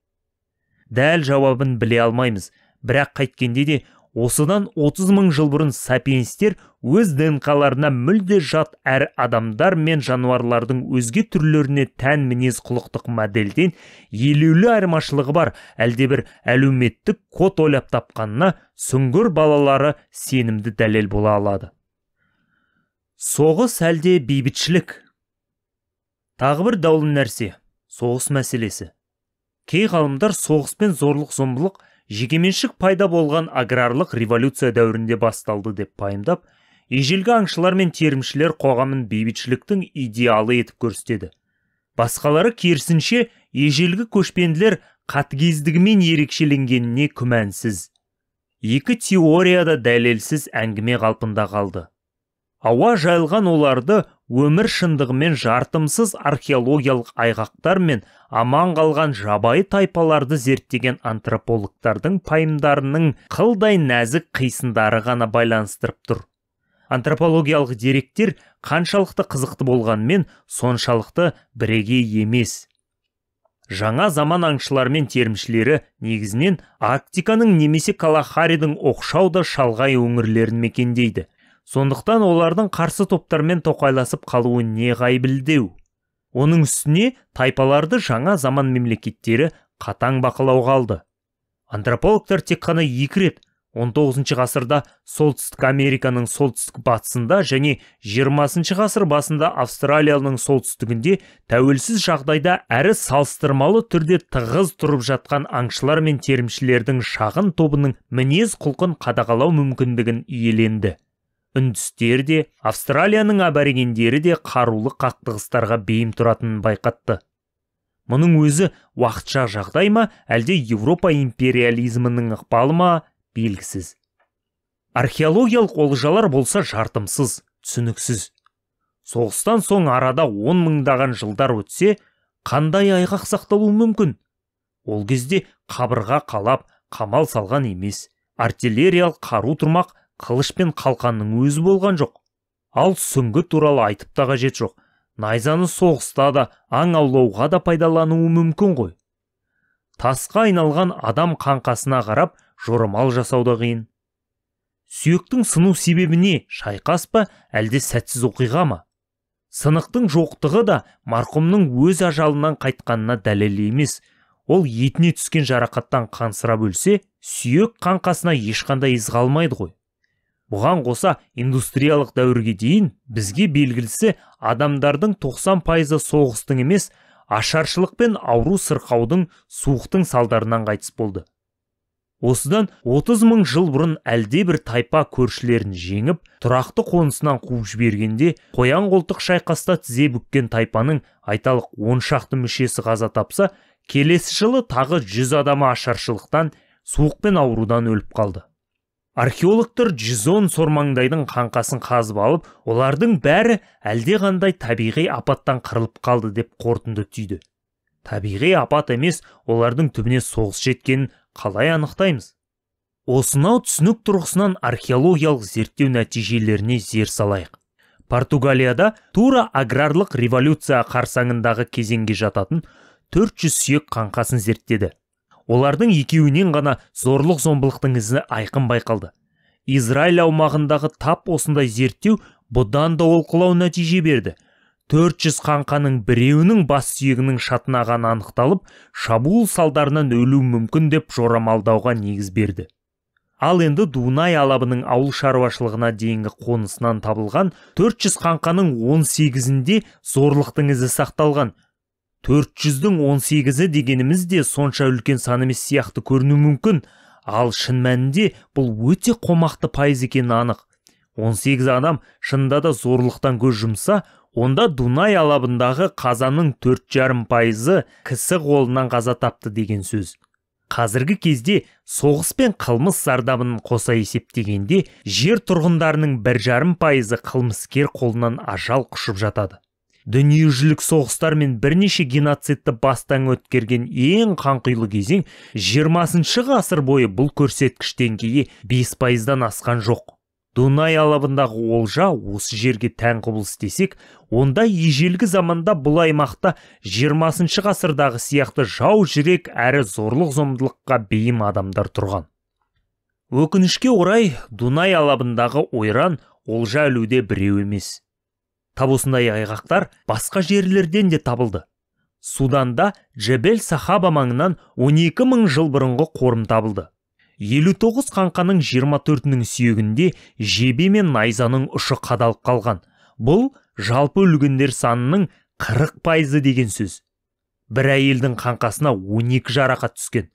Дәл жауабын біле алмаймыз, бірақ қайткенде де осыдан 30 мың жыл бұрын сапиенстер өз ДНК-ларына мүлде жат әр адамдар мен жануарлардың өзге түрлеріне тән мінез-құлықтық модельден елеулі айырмашылығы бар әлдебір әлеуметтік код ойлап тапқанына сүңгір балалары сенімді дәлел бола алады. Соғыс әлде бейбітшілік? Тағы бір даулы нәрсе соғыс мәселесі. Кей ғалымдар соғыс пен зорлық-зомбылық жекеменшік пайда болған аграрлық революция дәуірінде басталды деп пайымдап, ежелгі аңшылар мен терімшілер қоғамын бейбітшіліктің идеалы етіп көрсетеді. Басқалары керісінше ежелгі көшпенділер қатыгездігімен ерекшеленгеніне күмәнсіз. Екі теорияда дәлелсіз әңгіме қалпында қалды. Ауа жайылған оларды өмір шындығымен жартымсыз археологиялық айғақтар мен аман қалған жабайы тайпаларды зерттеген антропологтардың пайымдарының қылдай нәзік қисындары ғана байланыстырып тұр. Антропологиялық деректер қаншалықты қызықты болғанмен, соншалықты бірегей емес. Жаңа заман аңшылары мен терімшілері негізінен Арктиканың немесе Калахаридің оқшау да шалғай өңірлерін мекендейді. Сондықтан олардың қарсы топтармен тоқайласып қалуы неғайбілдеу. Оның үстіне тайпаларды жаңа заман мемлекеттері қатаң бақылауға алды. Антропологтар тек қана екі рет 19 ғасырда Солтүстік Американың солтүстік батысында және 20 ғасыр басында Австралияның солтүстігінде тәуелсіз жағдайда әрі салыстырмалы түрде тығыз тұрып жатқан аңшылар мен терімшілердің шағын тобының мінез құлқын қадағалау мүмкіндігін иеленді. Үндістер де, Австралияның аборигендері де қарулы қақтығыстарға бейім тұратынын байқатты. Мұның өзі уақытша жағдай ма, әлде Европа империализмінің ықпалы ма, белгісіз. Археологиялық олжалар болса жартымсыз, түсініксіз. Соғыстан соң арада 10 мыңдаған жылдар өтсе, қандай айғақ сақталуы мүмкін? Ол кезде қабырға қалап, қамал салған емес. Артиллериялық қару тұрмақ қылыш пен қалқанның өзі болған жоқ. Ал сүңгі туралы айтып та қажет жоқ. Найзаны соғыста да, аң аулауға да пайдалануы мүмкін ғой. Тасқа айналған адам қаңқасына қарап, жорамал жасау да қиын. Сүйектің сыну себебіне шайқас па, әлде сәтсіз оқиға ма? Сынықтың жоқтығы да марқұмның өз ажалынан қайтқанына дәлел емес. Ол етіне түскен жарақаттан қансырап өлсе, сүйек қаңқасына ешқандай із қалмайды ғой. Бұған қоса, индустриялық дәуірге дейін бізге белгілісі адамдардың 90% соғыстың емес, ашаршылық пен ауру сырқаудың, суықтың салдарынан қайтыс болды. Осыдан 30 мың жыл бұрын әлде бір тайпа көршілерін жеңіп, тұрақты қонысынан қуып жібергенде, қоян қолтық шайқаста тізе бүккен тайпаның айталық 10 шақты мүшесі қаза тапса, келесі жылы тағы 100 адамы ашаршылықтан, суық пен аурудан өліп қалды. Археологтар 110 сормаңдайдың қаңқасын қазып алып, олардың бәрі әлде қандай табиғи апаттан қырылып қалды деп қорытынды түйді. Табиғи апат емес, олардың түбіне соғыс жеткенін қалай анықтаймыз? Осынау түсінік тұрғысынан археологиялық зерттеу нәтижелеріне зер салайық. Португалияда тура аграрлық революция қарсаңындағы кезеңге жататын 400 сүйек қаңқасын зерттеді. Олардың екеуінен ғана зорлық-зомбылықтың ізі айқын байқалды. Израиль аумағындағы тап осындай зерттеу бұдан да олқылау нәтиже берді. 400 қаңқаның біреуінің бас сүйегінің шатынағаны анықталып, шабуыл салдарынан өлу мүмкін деп жорамалдауға негіз берді. Ал енді Дунай алабының ауыл шаруашылығына дейінгі қонысынан табылған 400 қаңқаның 18-інде зорлықтың ізі сақталған. 400-дің 18-і дегеніміз де сонша үлкен сан емес сияқты көрінуі мүмкін, ал шын мәнінде бұл өте қомақты пайыз екені анық. 18 адам шынында да зорлықтан көз жұмса, онда Дунай алабындағы қазаның 4,5%-ы кісі қолынан қаза тапты деген сөз. Қазіргі кезде соғыс пен қылмыс зардабын қоса есептегенде, жер тұрғындарының 1,5%-ы қылмыскер қолынан ажал құшып жатады. Дүниежүзілік соғыстар мен бірнеше геноцидті бастан өткерген ең қанқұйлы кезең 20-шы ғасыр бойы бұл көрсеткіш деңгейі 5%-дан асқан жоқ. Дунай алабындағы олжа осы жерге тән құбылыс десек, онда ежелгі заманда бұл аймақта 20-шы ғасырдағы сияқты жау жүрек әрі зорлық-зомбылыққа бейім адамдар тұрған. Өкінішке орай, Дунай алабындағы ойран олжа ілуде біреу емес. Тап осындай айғақтар басқа жерлерден де табылды. Суданда Джебел Сахаба маңынан 12 мың жыл бұрынғы қорым табылды. 59 қаңқаның 24-нің сүйегінде жебе мен найзаның ұшы қадалып қалған. Бұл жалпы өлгендер санының 40% деген сөз. Бір әйелдің қаңқасына 12 жарақат түскен.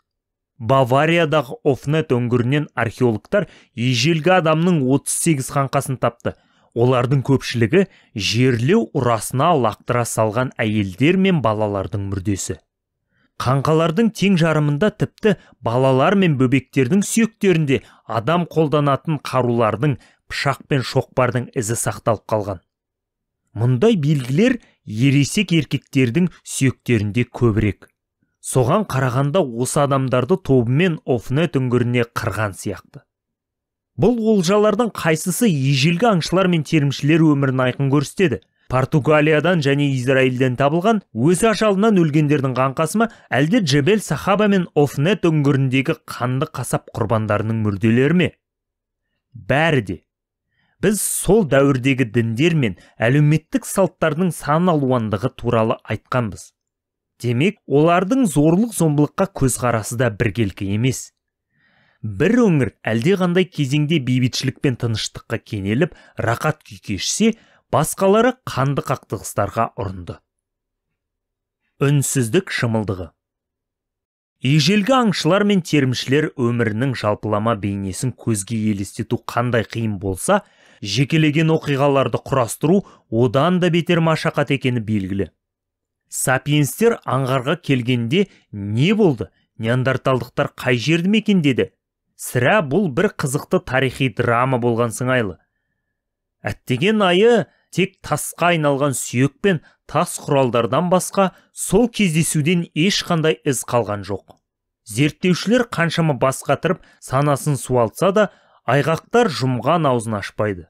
Бавариядағы Офнет үңгірінен археологтар ежелгі адамның 38 қаңқасын тапты. Олардың көпшілігі жерлеу ұрасына лақтыра салған әйелдер мен балалардың мүрдесі. Қаңқалардың тең жарымында тіпті балалар мен бөбектердің сүйектерінде адам қолданатын қарулардың, пышақ пен шоқпардың ізі сақталып қалған. Мұндай белгілер ересек еркектердің сүйектерінде көбірек. Соған қарағанда осы адамдарды тобымен Офнет үңгіріне қырған сияқты. Бұл олжалардың қайсысы ежелгі аңшылар мен терімшілер өмірін айқын көрсетеді? Португалиядан және Израильден табылған өз ажалынан өлгендердің қаңқасы ма, әлде Джебел Сахаба мен Офнет үңгіріндегі қанды қасап құрбандарының мүрделері ме? Бәрі де. Біз сол дәуірдегі діндер мен әлеуметтік салттардың сан алуандығы туралы айтқанбыз. Демек, олардың зорлық-зомбылыққа көзқарасы да біркелкі емес. Бір өңір әлде қандай кезеңде бейбітшілік пен тыныштыққа кенеліп, рақат күй кешсе, басқалары қанды қақтығыстарға ұрынды. Үнсіздік шымылдығы. Ежелгі аңшылар мен терімшілер өмірінің жалпылама бейнесін көзге елестету қандай қиын болса, жекелеген оқиғаларды құрастыру одан да бетер машақат екені белгілі. Сапиенстер аңғарға келгенде не болды? Неандерталдықтар қай жерді мекендеді? Сірә, бұл бір қызықты тарихи драма болған сыңайлы. Әттеген айы, тек тасқа айналған сүйек пен тас құралдардан басқа сол кездесуден ешқандай із қалған жоқ. Зерттеушілер қаншама бас қатырып, санасын суалтса да, айғақтар жұмған аузын ашпайды.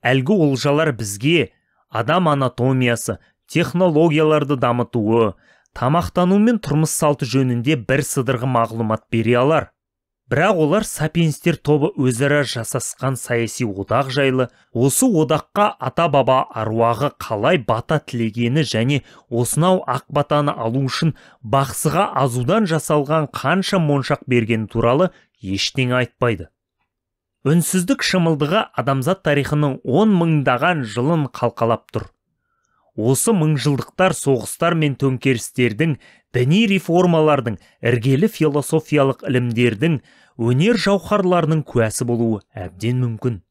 Әлгі олжалар бізге адам анатомиясы, технологияларды дамытуы, тамақтану мен тұрмыс салты жөнінде бір сыдырғы мағлұмат бере алар. Бірақ олар сапиенстер тобы өзара жасасқан саяси одақ жайлы, осы одаққа ата-баба аруағы қалай бата тілегені және осынау ақ батаны алу үшін бақсыға азудан жасалған қанша моншақ бергені туралы ештеңе айтпайды. Үнсіздік шымылдығы адамзат тарихының 10 мыңдаған жылын қалқалап тұр. Осы мыңжылдықтар соғыстар мен төңкерістердің, діни реформалардың, іргелі философиялық ілімдердің, өнер жауһарларының куәсі болуы әбден мүмкін.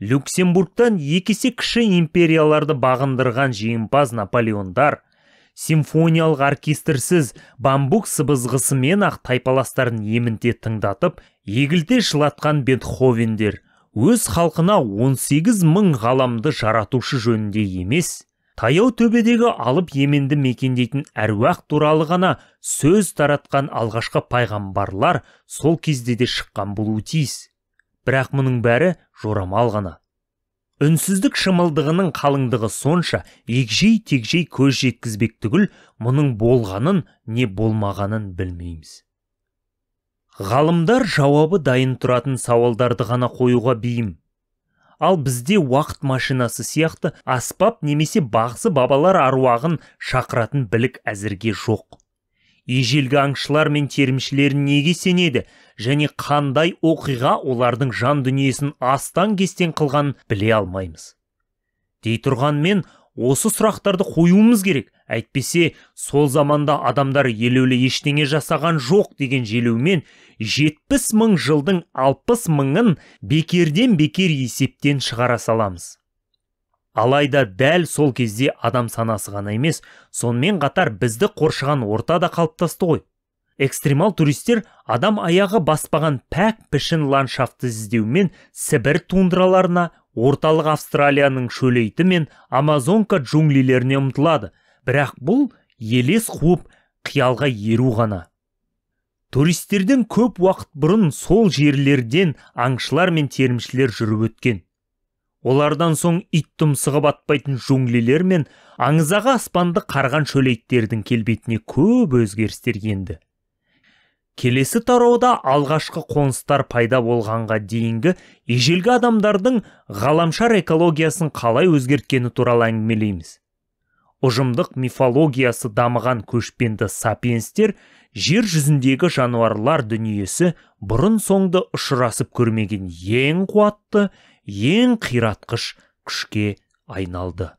Люксембургтан екі есе кіші империяларды бағындырған жеңімпаз Наполеондар, симфониялық оркестрсіз бамбук сыбызғысымен ақ тайпаластарын емінте тыңдатып, егілте жылатқан Бетховендер өз халқына 18 мың ғаламды жаратушы жөнінде емес, таяу төбедегі алып еменді мекендейтін әруақ туралы ғана сөз таратқан алғашқы пайғамбарлар сол кезде де шыққан болуы тиіс. Бірақ мұның бәрі жорамал ғана. Үнсіздік шымылдығының қалыңдығы сонша, егжей-тегжей көз жеткізбек түгіл, мұның болғанын не болмағанын білмейміз. Ғалымдар жауабы дайын тұратын сауалдарды ғана қоюға бейім. Ал бізде уақыт машинасы сияқты аспап немесе бақсы бабалар аруағын шақыратын білік әзірге жоқ. Ежелгі аңшылар мен терімшілер неге сенеді және қандай оқиға олардың жан дүниесін астан-кестен қылғанын біле алмаймыз. Дей тұрғанмен, осы сұрақтарды қоюымыз керек, әйтпесе сол заманда адамдар елеулі ештеңе жасаған жоқ деген желеумен 70 мың жылдың 60 мыңын бекерден бекер есептен шығара саламыз. Алайда дәл сол кезде адам санасы ғана емес, сонымен қатар бізді қоршаған орта да қалыптасты ғой. Экстремал туристер адам аяғы баспаған пәк пішін ландшафты іздеумен Сібір тундраларына, орталық Австралияның шөлейті мен Амазонка джунглилеріне ұмтылады. Бірақ бұл елес қуып, қиялға еру ғана. Туристерден көп уақыт бұрын сол жерлерден аңшылар мен терімшілер жүріп өткен. Олардан соң ит тұмсығы батпайтын джунглилер мен аңызағы аспанды қарған шөлейттердің келбетіне көп өзгерістер енді. Келесі тарауда алғашқы қоныстар пайда болғанға дейінгі ежелгі адамдардың ғаламшар экологиясын қалай өзгерткені туралы әңгімелейміз. Ұжымдық мифологиясы дамыған көшпенді сапиенстер жер жүзіндегі жануарлар дүниесі бұрын соңды ұшырасып көрмеген ең қуатты, ең қиратқыш күшке айналды.